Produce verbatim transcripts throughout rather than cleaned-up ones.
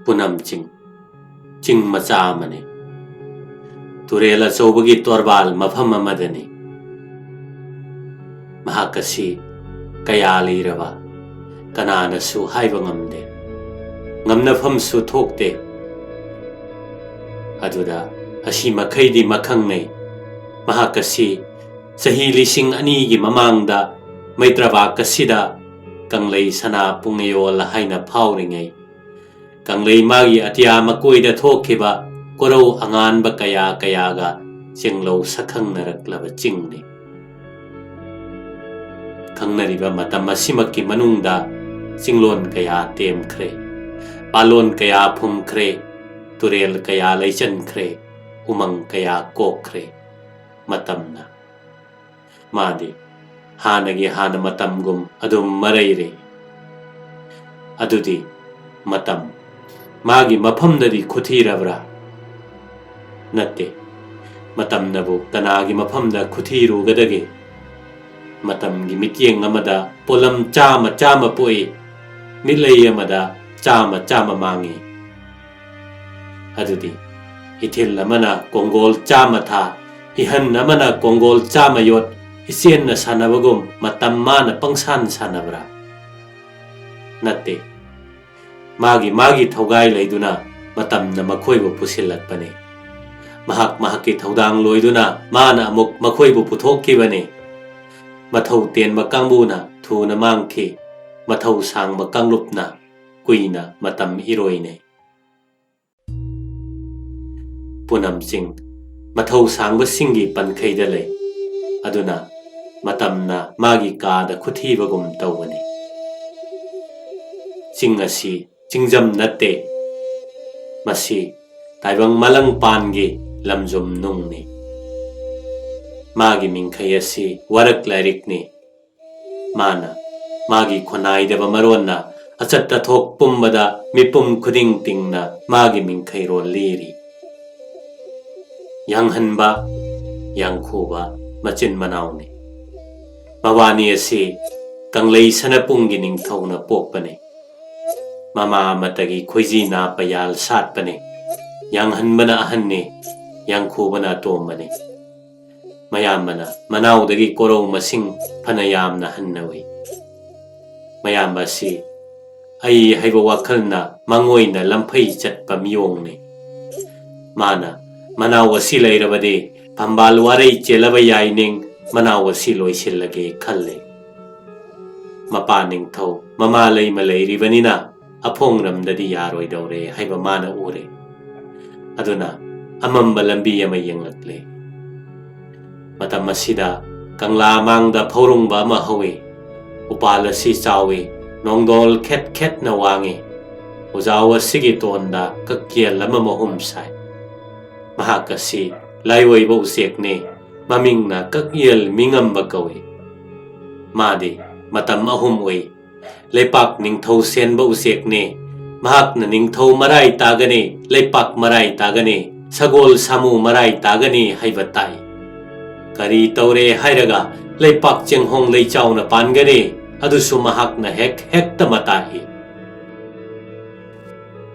ꯄꯨꯅꯝ ꯆꯤꯡ, ꯆꯤꯡ ꯃꯆꯥ ꯑꯃꯅꯤ꯫ ꯇꯨꯔꯦꯜ ꯑꯆꯧꯕꯒꯤ ꯇꯣꯔꯕꯥꯜ ꯃꯐꯝ ꯑꯃꯗꯅꯤ꯫ ꯃꯍꯥꯛ ꯑꯁꯤ ꯀꯌꯥ ꯂꯤꯔꯕ, ꯀꯅꯥꯅꯁꯨ ꯍꯥꯏꯕ ꯉꯝꯗꯦ, ꯉꯝꯅꯐꯝꯁꯨ ꯊꯣꯛꯇꯦ꯫ ꯑꯗꯨꯗ ꯑꯁꯤ ꯃꯈꯩꯗꯤ ꯃꯈꯪꯅꯩ, ꯃꯍꯥꯛ ꯑꯁꯤ ꯆꯍꯤ ꯂꯤꯁꯤꯡ ꯑꯅꯤꯒꯤ ꯃꯃꯥꯡꯗ ꯃꯩꯇ꯭ꯔꯕꯥꯛ ꯑꯁꯤꯗ ꯀꯪꯂꯩ ꯁꯅꯥ ꯄꯨꯡꯌꯣꯜ ꯍꯥꯏꯅ ꯐꯥꯎꯔꯤꯉꯩ, ꯀꯪꯂꯩ ꯃꯥꯒꯤ ꯑꯇꯤꯌꯥ ꯃꯀꯣꯏꯗ ꯊꯣꯛꯈꯤꯕ ꯀꯣꯔꯧ ꯑꯉꯥꯟꯕ ꯀꯌꯥ ꯀꯌꯥꯒ ꯆꯤꯡꯂꯧ ꯁꯛꯈꯪꯅꯔꯛꯂꯕ ꯆꯤꯡꯅꯤ꯫ ꯈꯪꯅꯔꯤꯕ ꯃꯇꯝ ꯑꯁꯤꯃꯛꯀꯤ ꯃꯅꯨꯡꯗ ꯆꯤꯡꯂꯣꯟ ꯀꯌꯥ ꯇꯦꯝꯈ꯭ꯔꯦ, ꯄꯥꯂꯣꯟ ꯀꯌꯥ ꯐꯨꯝꯈ꯭ꯔꯦ, ꯇꯨꯔꯦꯜ ꯀꯌꯥ ꯂꯩꯆꯟꯈ꯭ꯔꯦ, ꯎꯃꯪ ꯀꯌꯥ ꯀꯣꯛꯈ꯭ꯔꯦ꯫ ꯃꯇꯝꯅ ꯃꯥꯗꯤ ꯍꯥꯟꯅꯒꯤ ꯍꯥꯟꯅ ꯃꯇꯝꯒꯨꯝ ꯑꯗꯨꯝ ꯃꯔꯩꯔꯦ꯫ ꯑꯗꯨꯗꯤ ꯃꯇꯝ ꯃꯥꯒꯤ ꯃꯐꯝꯗꯗꯤ ꯈꯨꯊꯤꯔꯕ꯭ꯔꯥ? ꯅꯠꯇꯦ꯫ ꯃꯇꯝꯅꯕꯨ ꯀꯅꯥꯒꯤ ꯃꯐꯝꯗ ꯈꯨꯊꯤꯔꯨꯒꯗꯒꯦ? ꯃꯇꯝꯒꯤ ꯃꯤꯠꯌꯦꯡ ꯑꯃꯗ ꯄꯣꯠꯂꯝ ꯆꯥꯝꯃ ꯆꯥꯝꯃ ꯄꯣꯛꯏ, ꯃꯤꯠꯂꯩ ꯑꯃꯗ ꯆꯥꯝꯃ ꯆꯥꯝꯃ ꯃꯥꯡꯏ꯫ ꯑꯗꯨꯗꯤ ꯏꯊꯤꯜ ꯑꯃꯅ ꯀꯣꯡꯒꯣꯜ ꯆꯥꯝꯃ ꯊꯥ, ꯏꯍꯟ ꯑꯃꯅ ꯀꯣꯡꯒꯣꯜ ꯆꯥꯝꯃ ꯌꯣꯠ, ꯏꯆꯦꯟꯅ ꯁꯥꯟꯅꯕꯒꯨꯝ ꯃꯇꯝ ꯃꯥꯅ ꯄꯪꯁꯥꯟ ꯁꯥꯟꯅꯕ꯭ꯔꯥ? ꯅꯠꯇꯦ꯫ ꯃꯥꯒꯤ ꯃꯥꯒꯤ ꯊꯧꯒꯥꯏ ꯂꯩꯗꯨꯅ ꯃꯇꯝꯅ ꯃꯈꯣꯏꯕꯨ ꯄꯨꯁꯤꯜꯂꯛꯄꯅꯤ꯫ ꯃꯍꯥꯛ ꯃꯍꯥꯛꯀꯤ ꯊꯧꯗꯥꯡ ꯂꯣꯏꯗꯨꯅ ꯃꯥꯅ ꯑꯃꯨꯛ ꯃꯈꯣꯏꯕꯨ ꯄꯨꯊꯣꯛꯈꯤꯕꯅꯤ꯫ ꯃꯊꯧ ꯇꯦꯟꯕ ꯀꯥꯡꯕꯨꯅ ꯊꯨꯅ ꯃꯥꯡꯈꯤ, ꯃꯊꯧ ꯁꯥꯡꯕ ꯀꯥꯡꯂꯨꯞꯅ ꯀꯨꯏꯅ ꯃꯇꯝ ꯏꯔꯣꯏꯅꯩ꯫ ꯄꯨꯅꯝ ꯆꯤꯡ ꯃꯊꯧ ꯁꯥꯡꯕꯁꯤꯡꯒꯤ ꯄꯟꯈꯩꯗ ꯂꯩ, ꯑꯗꯨꯅ ꯃꯇꯝꯅ ꯃꯥꯒꯤ ꯀꯥꯗ ꯈꯨꯊꯤꯕꯒꯨꯝ ꯇꯧꯕꯅꯤ꯫ ꯆꯤꯡ ꯑꯁꯤ ꯆꯤꯡꯖꯝ ꯅꯠꯇꯦ, ꯃꯁꯤ ꯇꯥꯏꯕꯪ ꯃꯥꯂꯪ ꯄꯥꯟꯒꯤ ꯂꯝꯖꯨꯝ ꯅꯨꯡꯅꯤ꯫ ꯃꯥꯒꯤ ꯃꯤꯡꯈꯩ ꯑꯁꯤ ꯋꯥꯔꯛ ꯂꯥꯏꯔꯤꯛꯅꯤ꯫ ꯃꯥꯅ ꯃꯥꯒꯤ ꯈꯨꯟꯅꯥꯏꯗꯕ ꯃꯔꯣꯟꯅ ꯑꯆꯠ ꯑꯊꯣꯛ ꯄꯨꯝꯕꯗ ꯃꯤꯄꯨꯝ ꯈꯨꯗꯤꯡ ꯇꯤꯡꯅ ꯃꯥꯒꯤ ꯃꯤꯡꯈꯩꯔꯣꯜ ꯂꯤꯔꯤ꯫ ꯌꯥꯡꯍꯟꯕ, ꯌꯥꯡꯈꯨꯕ ꯃꯆꯤꯟ ꯃꯅꯥꯎꯅꯤ꯫ ꯃꯕꯥꯅꯤ ꯑꯁꯤ ꯀꯪꯂꯩ ꯁꯅꯄꯨꯡꯒꯤ ꯅꯤꯡꯊꯧꯅ ꯄꯣꯛꯄꯅꯤ꯫ ꯃꯃꯥ ꯑꯃꯠꯇꯒꯤ ꯈꯣꯏꯖꯤ ꯅꯥ ꯄꯌꯥꯜ ꯁꯥꯠꯄꯅꯤ꯫ ꯌꯥꯡꯍꯟꯕꯅ ꯑꯍꯟꯅꯤ, ꯌꯥꯡꯈꯨꯕꯅ ꯑꯇꯣꯝꯕꯅꯤ꯫ ꯃꯌꯥꯝꯕꯅ ꯃꯅꯥꯎꯗꯒꯤ ꯀꯣꯔꯧ ꯃꯁꯤꯡ ꯐꯅ ꯌꯥꯝꯅ ꯍꯟꯅ ꯎꯏ꯫ ꯃꯌꯥꯝꯕ ꯑꯁꯤ ꯑꯩ ꯍꯥꯏꯕ ꯋꯥꯈꯜꯅ ꯃꯉꯣꯏꯅ ꯂꯝꯐꯩ ꯆꯠꯄ ꯃꯤꯑꯣꯡꯅꯤ꯫ ꯃꯥꯅ ꯃꯅꯥꯎ ꯑꯁꯤ ꯂꯩꯔꯕꯗꯤ ꯐꯝꯕꯥꯜ ꯋꯥꯔꯩ ꯆꯦꯜꯂꯕ ꯌꯥꯏꯅꯤꯡ ꯃꯅꯥꯎ ꯑꯁꯤ ꯂꯣꯏꯁꯤꯜꯂꯒꯦ ꯈꯜꯂꯤ꯫ ꯃꯄꯥ ꯅꯤꯡꯊꯧ ꯃꯃꯥ ꯂꯩꯃ ꯂꯩꯔꯤꯕꯅꯤꯅ ꯑꯐꯣꯡꯔꯝꯗꯗꯤ ꯌꯥꯔꯣꯏꯗꯧꯔꯦ ꯍꯥꯏꯕ ꯃꯥꯅ ꯎꯔꯦ꯫ ꯑꯗꯨꯅ ꯑꯃꯝꯕ ꯂꯝꯕꯤ ꯑꯃ ꯌꯦꯡꯂꯛꯂꯦ꯫ ꯃꯇꯝ ꯑꯁꯤꯗ ꯀꯪꯂꯥ ꯃꯥꯡꯗ ꯐꯧꯔꯨꯡꯕ ꯑꯃ ꯍꯧꯏ꯫ ꯎꯄꯥꯜ ꯑꯁꯤ ꯆꯥꯎꯏ, ꯅꯣꯡꯗꯣꯜ ꯈꯦꯠ ꯈꯦꯠꯅ ꯋꯥꯡꯏ꯫ ꯎꯖꯥꯎ ꯑꯁꯤꯒꯤ ꯇꯣꯟꯗ ꯀꯛꯌꯦꯜ ꯑꯃ ꯃꯍꯨꯝ ꯁꯥꯏ꯫ ꯃꯍꯥꯛ ꯑꯁꯤ ꯂꯥꯏꯑꯣꯏꯕ ꯎꯆꯦꯛꯅꯤ, ꯃꯃꯤꯡꯅ ꯀꯛꯌꯦꯜ ꯃꯤꯉꯝꯕ ꯀꯧꯏ꯫ ꯃꯥꯗꯤ ꯃꯇꯝ ꯑꯍꯨꯝ ꯎꯏ꯫ ꯂꯩꯄꯥꯛ ꯅꯤꯡꯊꯧ ꯁꯦꯟꯕ ꯎꯆꯦꯛꯅꯤ꯫ ꯃꯍꯥꯛꯅ ꯅꯤꯡꯊꯧ ꯃꯔꯥꯏ ꯇꯥꯒꯅꯤ, ꯂꯩꯄꯥꯛ ꯃꯔꯥꯏ ꯇꯥꯒꯅꯤ, ꯁꯒꯣꯜ ꯁꯥꯃꯨ ꯃꯔꯥꯏ ꯇꯥꯒꯅꯤ ꯍꯥꯏꯕ ꯇꯥꯏ꯫ ꯀꯔꯤ ꯇꯧꯔꯦ ꯍꯥꯏꯔꯒ ꯂꯩꯄꯥꯛ ꯆꯦꯡꯍꯣꯡ ꯂꯩꯆꯥꯎꯅ ꯄꯥꯟꯒꯅꯤ, ꯑꯗꯨꯁꯨ ꯃꯍꯥꯛꯅ ꯍꯦꯛ ꯍꯦꯛꯇ ꯃꯇꯥꯛꯏ꯫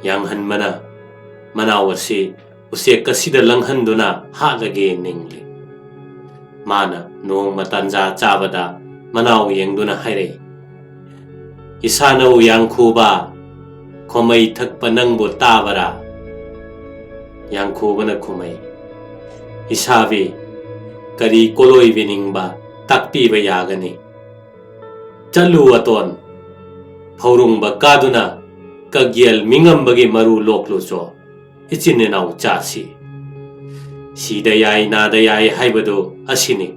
ꯌꯥꯡꯍꯟꯕꯅ ꯃꯅꯥꯎ ꯑꯁꯤ ꯎꯆꯦꯛ ꯑꯁꯤꯗ ꯂꯪꯍꯟꯗꯨꯅ ꯍꯥꯠꯂꯒꯦ ꯅꯤꯡꯂꯤ꯫ ꯃꯥꯅ ꯅꯣꯡꯃ ꯇꯥꯟꯖꯥ ꯆꯥꯕꯗ ꯃꯅꯥꯎ ꯌꯦꯡꯗꯨꯅ ꯍꯥꯏꯔꯛꯏ, "ꯏꯁꯥꯅꯧ ꯌꯥꯡꯈꯨꯕ, ꯈꯣꯃꯩ ꯊꯛꯄ ꯅꯪꯕꯨ ꯇꯥꯕꯔꯥ?" ꯌꯥꯡꯈꯨꯕꯅ ꯈꯨꯝꯃꯩ, "ꯏꯁꯥꯕꯤ, ꯀꯔꯤ ꯀꯣꯂꯣꯏꯕꯤꯅꯤꯡꯕ ꯇꯥꯛꯄꯤꯕ ꯌꯥꯒꯅꯤ꯫ ꯆꯠꯂꯨ ꯑꯇꯣꯟ, ꯐꯧꯔꯨꯡꯕ ꯀꯥꯗꯨꯅ ꯀꯒꯦꯜ ꯃꯤꯉꯝꯕꯒꯤ ꯃꯔꯨ ꯂꯣꯛꯂꯨꯆꯣ꯫ ꯏꯆꯤꯟ ꯏꯅꯥꯎ ꯆꯥꯁꯤ꯫ ꯁꯤꯗ ꯌꯥꯏ ꯅꯥꯗ ꯌꯥꯏ ꯍꯥꯏꯕꯗꯨ ꯑꯁꯤꯅꯤ꯫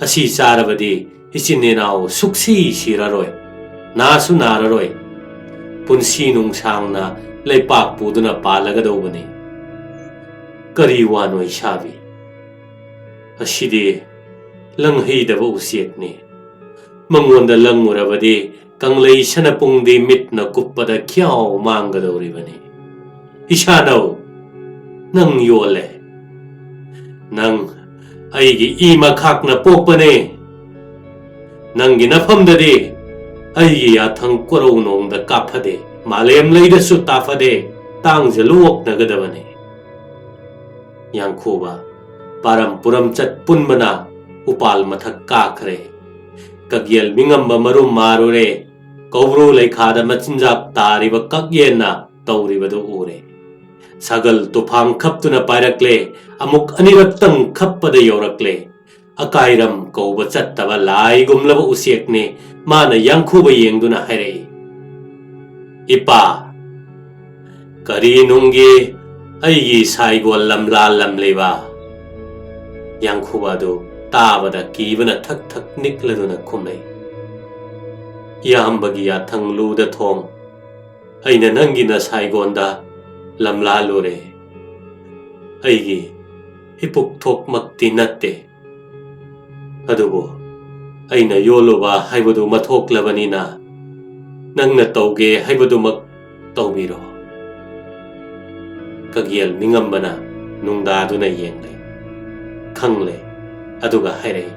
ꯑꯁꯤ ꯆꯥꯔꯕꯗꯤ ꯏꯆꯤꯟ ꯏꯅꯥꯎ ꯁꯨꯛꯁꯤ ꯁꯤꯔꯔꯣꯏ, ꯅꯥꯁꯨ ꯅꯥꯔꯔꯣꯏ꯫ ꯄꯨꯟꯁꯤ ꯅꯨꯡꯁꯥꯡꯅ ꯂꯩꯄꯥꯛ ꯄꯨꯗꯨꯅ ꯄꯥꯜꯂꯒꯗꯧꯕꯅꯤ꯫ ꯀꯔꯤ ꯋꯥꯅꯣ ꯏꯁꯥꯕꯤ? ꯑꯁꯤꯗꯤ ꯂꯪꯍꯩꯗꯕ ꯎꯆꯦꯛꯅꯤ꯫ ꯃꯉꯣꯟꯗ ꯂꯪꯉꯨꯔꯕꯗꯤ ꯀꯪꯂꯩ ꯁꯅꯄꯨꯡꯗꯤ ꯃꯤꯠꯅ ꯀꯨꯞꯄꯗ ꯈ꯭ꯌꯥꯎ ꯃꯥꯡꯒꯗꯧꯔꯤꯕꯅꯤ꯫ ꯏꯁꯥꯅꯧ, ꯅꯪ ꯌꯣꯜꯂꯦ꯫ ꯅꯪ ꯑꯩꯒꯤ ꯏ ꯃꯈꯥꯛꯅ ꯄꯣꯛꯄꯅꯦ꯫ ꯅꯪꯒꯤ ꯅꯐꯝꯗꯗꯤ ꯑꯩꯒꯤ ꯌꯥꯊꯪ ꯀꯣꯔꯧꯅꯣꯡꯗ ꯀꯥꯞꯐꯗꯦ, ꯃꯥꯂꯦꯝ ꯂꯩꯗꯁꯨ ꯇꯥꯐꯗꯦ, ꯇꯥꯡꯖ ꯂꯨ ꯑꯣꯛꯅꯒꯗꯕꯅꯤ꯫ ꯌꯥꯡꯈꯨꯕ, ꯄꯥꯔꯝ ꯄꯨꯔꯝ ꯆꯠ ꯄꯨꯟꯕꯅ ꯎꯄꯥꯜ ꯃꯊꯛ ꯀꯥꯈ꯭ꯔꯦ꯫ ꯀꯛꯌꯦꯜ ꯃꯤꯉꯝꯕ ꯃꯔꯨꯝ ꯃꯥꯔꯨꯔꯦ꯫ ꯀꯧꯕ꯭ꯔꯨ ꯂꯩꯈꯥꯗ ꯃꯆꯤꯟꯖꯥꯛ ꯇꯥꯔꯤꯕ ꯀꯛꯌꯦꯟꯅ ꯇꯧꯔꯤꯕꯗꯨ ꯎꯔꯦ꯫ ꯁꯒꯜ ꯇꯨꯐꯥꯡ ꯈꯞꯇꯨꯅ ꯄꯥꯏꯔꯛꯂꯦ꯫ ꯑꯃꯨꯛ ꯑꯅꯤꯔꯛꯇꯪ ꯈꯞꯄꯗ ꯌꯧꯔꯛꯂꯦ꯫ ꯑꯀꯥꯏꯔꯝ ꯀꯧꯕ ꯆꯠꯇꯕ ꯂꯥꯏꯒꯨꯝꯂꯕ ꯎꯆꯦꯛꯅꯤ꯫ ꯃꯥꯅ ꯌꯥꯡꯈꯨꯕ ꯌꯦꯡꯗꯨꯅ ꯍꯥꯏꯔꯛꯏ, "ꯏꯄꯥ, ꯀꯔꯤ ꯅꯨꯡꯒꯤ ꯑꯩꯒꯤ ꯁꯥꯏꯒꯣꯜ ꯂꯝꯂꯥ ꯂꯝꯂꯤꯕ?" ꯌꯥꯡꯈꯨꯕ ꯑꯗꯨ ꯇꯥꯕꯗ ꯀꯤꯕꯅ ꯊꯛ ꯊꯛ ꯅꯤꯛꯂꯗꯨꯅ ꯈꯨꯝꯂꯛꯏ, "ꯏꯌꯥꯝꯕꯒꯤ ꯌꯥꯊꯪ ꯂꯨꯗ ꯊꯣꯡ, ꯑꯩꯅ ꯅꯪꯒꯤ ꯅꯁꯥꯏꯒꯣꯟꯗ ꯂꯝꯂꯥꯜꯂꯨꯔꯦ꯫ ꯑꯩꯒꯤ ꯏꯄꯨꯛ ꯊꯣꯛꯃꯛꯇꯤ ꯅꯠꯇꯦ꯫ ꯑꯗꯨꯕꯨ ꯑꯩꯅ ꯌꯣꯜꯂꯨꯕ ꯍꯥꯏꯕꯗꯨ ꯃꯊꯣꯛꯂꯕꯅꯤꯅ ꯅꯪꯅ ꯇꯧꯒꯦ ꯍꯥꯏꯕꯗꯨꯃꯛ ꯇꯧꯕꯤꯔꯣ꯫" ꯀꯒꯦꯜ ꯃꯤꯉꯝꯕꯅ ꯅꯨꯡꯗꯥꯗꯨꯅ ꯌꯦꯡꯂꯦ, ꯈꯪꯂꯦ, ꯑꯗꯨꯒ ꯍꯥꯏꯔꯛꯏ,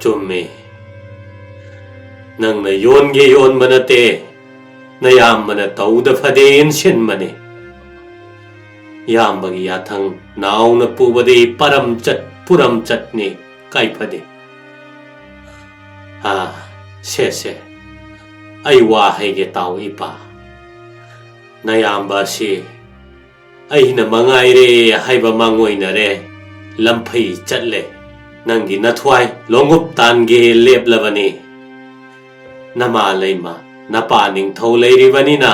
"ꯆꯨꯝꯃꯤ꯫ ꯅꯪꯅ ꯌꯣꯟꯒꯦ ꯌꯣꯟꯕ ꯅꯠꯇꯦ, ꯅꯌꯥꯝꯕꯅ ꯇꯧꯗ ꯐꯗꯦ ꯏꯟꯁꯤꯟꯕꯅꯤ꯫ ꯏꯌꯥꯝꯕꯒꯤ ꯌꯥꯊꯪ ꯅꯥꯎꯅ ꯄꯨꯕꯗꯤ ꯄꯔꯝꯆꯠ ꯄꯨꯔꯝꯆꯠꯅꯤ, ꯀꯥꯏꯐꯗꯦ꯫ ꯑꯥ, ꯁꯦ, ꯁꯦ, ꯑꯩ ꯋꯥ ꯍꯥꯏꯒꯦ ꯇꯥꯎ ꯏꯄꯥ꯫ ꯅꯌꯥꯝꯕ ꯑꯁꯤ ꯑꯩꯅ ꯃꯉꯥꯏꯔꯦ ꯍꯥꯏꯕ ꯃꯥꯡꯑꯣꯏꯅꯔꯦ, ꯂꯝꯐꯩ ꯆꯠꯂꯦ꯫ ꯅꯪꯒꯤ ꯅꯊ꯭ꯋꯥꯏ ꯂꯣꯡꯎꯞ ꯇꯥꯟꯒꯦ ꯂꯦꯞꯂꯕꯅꯤ꯫ ꯅꯃꯥ ꯂꯩꯃ, ꯅꯄꯥ ꯅꯤꯡꯊꯧ ꯂꯩꯔꯤꯕꯅꯤꯅ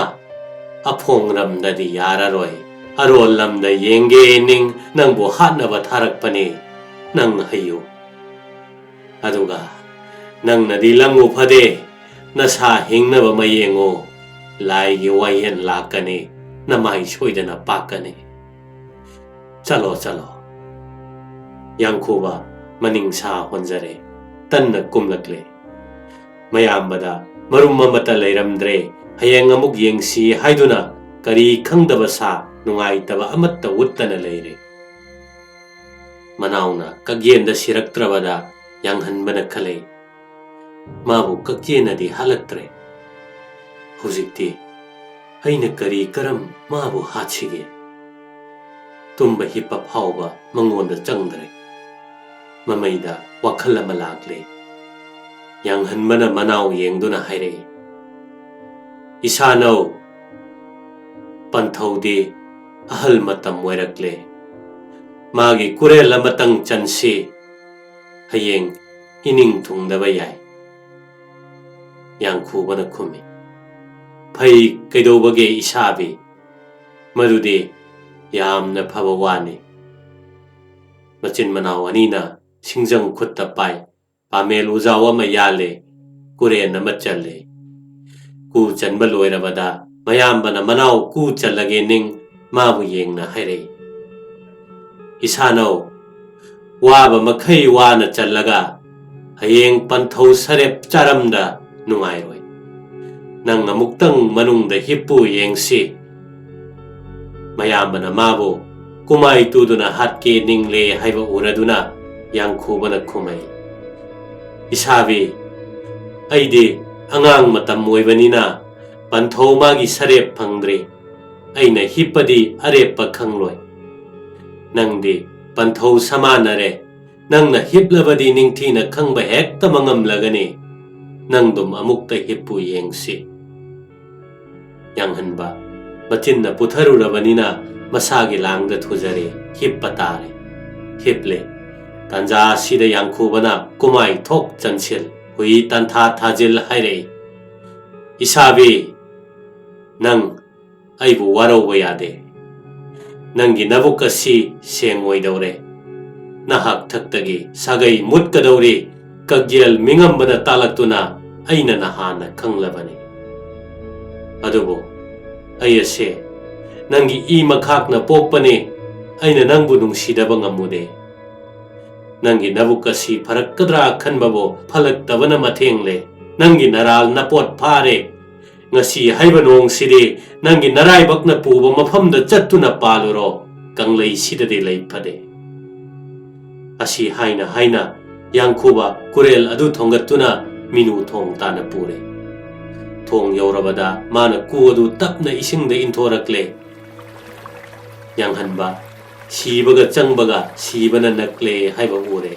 ꯑꯐꯣꯡ ꯂꯝꯗꯗꯤ ꯌꯥꯔꯔꯣꯏ꯫ ꯑꯔꯣꯜ ꯂꯝꯗ ꯌꯦꯡꯒꯦ ꯅꯤꯡ ꯅꯪꯕꯨ ꯍꯥꯠꯅꯕ ꯊꯥꯔꯛꯄꯅꯤ꯫ ꯅꯪ ꯍꯩꯌꯨ꯫ ꯑꯗꯨꯒ ꯅꯪꯅꯗꯤ ꯂꯪꯉꯨ ꯐꯗꯦ, ꯅꯁꯥ ꯍꯤꯡꯅꯕ ꯃꯌꯦꯡꯉꯨ꯫ ꯂꯥꯏꯒꯤ ꯋꯥꯌꯦꯜ ꯂꯥꯛꯀꯅꯤ, ꯅꯃꯥꯏ ꯁꯣꯏꯗꯅ ꯄꯥꯛꯀꯅꯤ꯫ ꯆꯠꯂꯣ, ꯆꯠꯂꯣ꯫" ꯌꯥꯡꯈꯨꯕ ꯃꯅꯤꯡ ꯁꯥ ꯍꯣꯟꯖꯔꯦ꯫ ꯇꯟꯅ ꯀꯨꯝꯂꯛꯂꯦ꯫ ꯃꯌꯥꯝꯕꯗ ꯃꯔꯨꯝ ꯑꯃꯠꯇ ꯂꯩꯔꯝꯗ꯭ꯔꯦ꯫ ꯍꯌꯦꯡ ꯑꯃꯨꯛ ꯌꯦꯡꯁꯤ ꯍꯥꯏꯗꯨꯅ ꯀꯔꯤ ꯈꯪꯗꯕ ꯁꯥ ꯅꯨꯡꯉꯥꯏꯇꯕ ꯑꯃꯠꯇ ꯎꯠꯇꯅ ꯂꯩꯔꯦ꯫ ꯃꯅꯥꯎꯅ ꯀꯛꯌꯦꯟꯗ ꯁꯤꯔꯛꯇ꯭ꯔꯕꯗ ꯌꯥꯡꯍꯟꯕꯅ ꯈꯜꯂꯦ꯫ ꯃꯥꯕꯨ ꯀꯛꯌꯦꯟꯅꯗꯤ ꯍꯥꯠꯂꯛꯇ꯭ꯔꯦ꯫ ꯍꯧꯖꯤꯛꯇꯤ ꯑꯩꯅ ꯀꯔꯤ ꯀꯔꯝ ꯃꯥꯕꯨ ꯍꯥꯠꯁꯤꯒꯦ? ꯇꯨꯝꯕ ꯍꯤꯞꯄ ꯐꯥꯎꯕ ꯃꯉꯣꯟꯗ ꯆꯪꯗ꯭ꯔꯦ꯫ ꯃꯃꯩꯗ ꯋꯥꯈꯜ ꯑꯃ ꯂꯥꯛꯂꯦ꯫ ꯌꯥꯡꯍꯟꯕꯅ ꯃꯅꯥꯎ ꯌꯦꯡꯗꯨꯅ ꯍꯥꯏꯔꯛꯏ, "ꯏꯁꯥꯅꯧ, ꯄꯟꯊꯧꯗꯤ ꯑꯍꯜ ꯃꯇꯝ ꯑꯣꯏꯔꯛꯂꯦ꯫ ꯃꯥꯒꯤ ꯀꯨꯔꯦꯜ ꯑꯃꯇꯪ ꯆꯟꯁꯤ, ꯍꯌꯦꯡ ꯏꯅꯤꯡ ꯊꯨꯡꯗꯕ ꯌꯥꯏ꯫" ꯌꯥꯡꯈꯨꯕꯅ ꯈꯨꯝꯃꯤ, "ꯐꯩ, ꯀꯩꯗꯧꯕꯒꯦ ꯏꯁꯥꯕꯤ? ꯃꯗꯨꯗꯤ ꯌꯥꯝꯅ ꯐꯕ ꯋꯥꯅꯤ꯫" ꯃꯆꯤꯟ ꯃꯅꯥꯎ ꯑꯅꯤꯅ ꯁꯤꯡꯖꯪ ꯈꯨꯠꯇ ꯄꯥꯏ, ꯄꯥꯃꯦꯜ ꯎꯖꯥꯎ ꯑꯃ ꯌꯥꯜꯂꯦ, ꯀꯨꯔꯦꯟ ꯑꯃ ꯆꯜꯂꯦ꯫ ꯀꯨ ꯆꯟꯕ ꯂꯣꯏꯔꯕꯗ ꯃꯌꯥꯝꯕꯅ ꯃꯅꯥꯎ ꯀꯨ ꯆꯜꯂꯒꯦ ꯅꯤꯡ ꯃꯥꯕꯨ ꯌꯦꯡꯅ ꯍꯥꯏꯔꯛꯏ, "ꯏꯁꯥꯅꯧ, ꯋꯥꯕ ꯃꯈꯩ ꯋꯥꯅ ꯆꯜꯂꯒ ꯍꯌꯦꯡ ꯄꯟꯊꯧ ꯁꯔꯦꯞ ꯆꯥꯔꯝꯗ ꯅꯨꯡꯉꯥꯏꯔꯣꯏ꯫ ꯅꯪ ꯑꯃꯨꯛꯇꯪ ꯃꯅꯨꯡꯗ ꯍꯤꯞꯄꯨ ꯌꯦꯡꯁꯤ꯫" ꯃꯌꯥꯝꯕꯅ ꯃꯥꯕꯨ ꯀꯨꯃꯥꯏ ꯇꯨꯗꯨꯅ ꯍꯥꯠꯀꯦ ꯅꯤꯡꯂꯦ ꯍꯥꯏꯕ ꯎꯔꯗꯨꯅ ꯌꯥꯡꯈꯨꯕꯅ ꯈꯨꯝꯃꯩ, "ꯏꯁꯥꯕꯤ, ꯑꯩꯗꯤ ꯑꯉꯥꯡ ꯃꯇꯝ ꯑꯣꯏꯕꯅꯤꯅ ꯄꯟꯊꯧ ꯃꯥꯒꯤ ꯁꯔꯦꯞ ꯐꯪꯗ꯭ꯔꯤ꯫ ꯑꯩꯅ ꯍꯤꯞꯄꯗꯤ ꯑꯔꯦꯞꯄ ꯈꯪꯂꯣꯏ꯫ ꯅꯪꯗꯤ ꯄꯟꯊꯧ ꯁꯃꯥꯟꯅꯔꯦ꯫ ꯅꯪꯅ ꯍꯤꯞꯂꯕꯗꯤ ꯅꯤꯡꯊꯤꯅ ꯈꯪꯕ ꯍꯦꯛꯇ ꯃꯉꯝꯂꯒꯅꯤ꯫ ꯅꯪꯗꯨꯝ ꯑꯃꯨꯛꯇ ꯍꯤꯞꯄꯨ ꯌꯦꯡꯁꯤ꯫" ꯌꯥꯡꯍꯟꯕ ꯃꯆꯤꯟꯅ ꯄꯨꯊꯔꯨꯔꯕꯅꯤꯅ ꯃꯁꯥꯒꯤ ꯂꯥꯡꯗ ꯊꯨꯖꯔꯦ, ꯍꯤꯞꯄ ꯇꯥꯔꯦ꯫ ꯍꯤꯞꯂꯦ꯫ ꯇꯥꯟꯖꯥ ꯑꯁꯤꯗ ꯌꯥꯡꯈꯨꯕꯅ ꯀꯨꯃꯥꯏ ꯊꯣꯛ ꯆꯟꯁꯤꯜ, ꯍꯨꯏ ꯇꯥꯟꯊꯥ ꯊꯥꯖꯤꯜ ꯍꯥꯏꯔꯛꯏ, "ꯏꯁꯥꯕꯤ, ꯅꯪ ꯑꯩꯕꯨ ꯋꯥꯔꯧꯕ ꯌꯥꯗꯦ꯫ ꯅꯪꯒꯤ ꯅꯕꯨꯛ ꯑꯁꯤ ꯁꯦꯡꯉꯣꯏꯗꯧꯔꯦ꯫ ꯅꯍꯥꯛ ꯊꯛꯇꯒꯤ ꯁꯥꯒꯩ ꯃꯨꯠꯀꯗꯧꯔꯤ, ꯀꯛꯌꯦꯜ ꯃꯤꯉꯝꯕꯅ ꯇꯥꯛꯂꯛꯇꯨꯅ ꯑꯩꯅ ꯅꯍꯥꯟꯅ ꯈꯪꯂꯕꯅꯤ꯫ ꯑꯗꯨꯕꯨ ꯑꯩ ꯑꯁꯦ ꯅꯪꯒꯤ ꯏ ꯃꯈꯥꯛꯅ ꯄꯣꯛꯄꯅꯤ꯫ ꯑꯩꯅ ꯅꯪꯕꯨ ꯅꯨꯡꯁꯤꯗꯕ ꯉꯝꯃꯨꯗꯦ꯫ ꯅꯪꯒꯤ ꯅꯕꯨꯛ ꯑꯁꯤ ꯐꯔꯛꯀꯗ꯭ꯔꯥ ꯈꯟꯕꯕꯨ ꯐꯂꯛꯇꯕꯅ ꯃꯊꯦꯡꯂꯦ꯫ ꯅꯪꯒꯤ ꯅꯔꯥꯜ ꯅꯄꯣꯠ ꯐꯥꯔꯦ꯫ ꯉꯁꯤ ꯍꯥꯏꯕ ꯅꯣꯡꯁꯤꯗꯤ ꯅꯪꯒꯤ ꯅꯔꯥꯏꯕꯛꯅ ꯄꯨꯕ ꯃꯐꯝꯗ ꯆꯠꯇꯨꯅ ꯄꯥꯜꯂꯨꯔꯣ, ꯀꯪꯂꯩꯁꯤꯗꯗꯤ ꯂꯩ ꯐꯗꯦ꯫" ꯑꯁꯤ ꯍꯥꯏꯅ ꯍꯥꯏꯅ ꯌꯥꯡꯈꯨꯕ ꯀꯨꯔꯦꯜ ꯑꯗꯨ ꯊꯣꯡꯒꯠꯇꯨꯅ ꯃꯤꯅꯨ ꯊꯣꯡ ꯇꯥꯅ ꯄꯨꯔꯦ꯫ ꯊꯣꯡ ꯌꯧꯔꯕꯗ ꯃꯥꯅ ꯀꯨ ꯑꯗꯨ ꯇꯞꯅ ꯏꯁꯤꯡꯗ ꯏꯟꯊꯣꯔꯛꯂꯦ꯫ ꯌꯥꯡꯍꯟꯕ, ꯁꯤꯕꯒ ꯆꯪꯕꯒ ꯁꯤꯕꯅ ꯅꯛꯂꯦ ꯍꯥꯏꯕ ꯎꯔꯦ꯫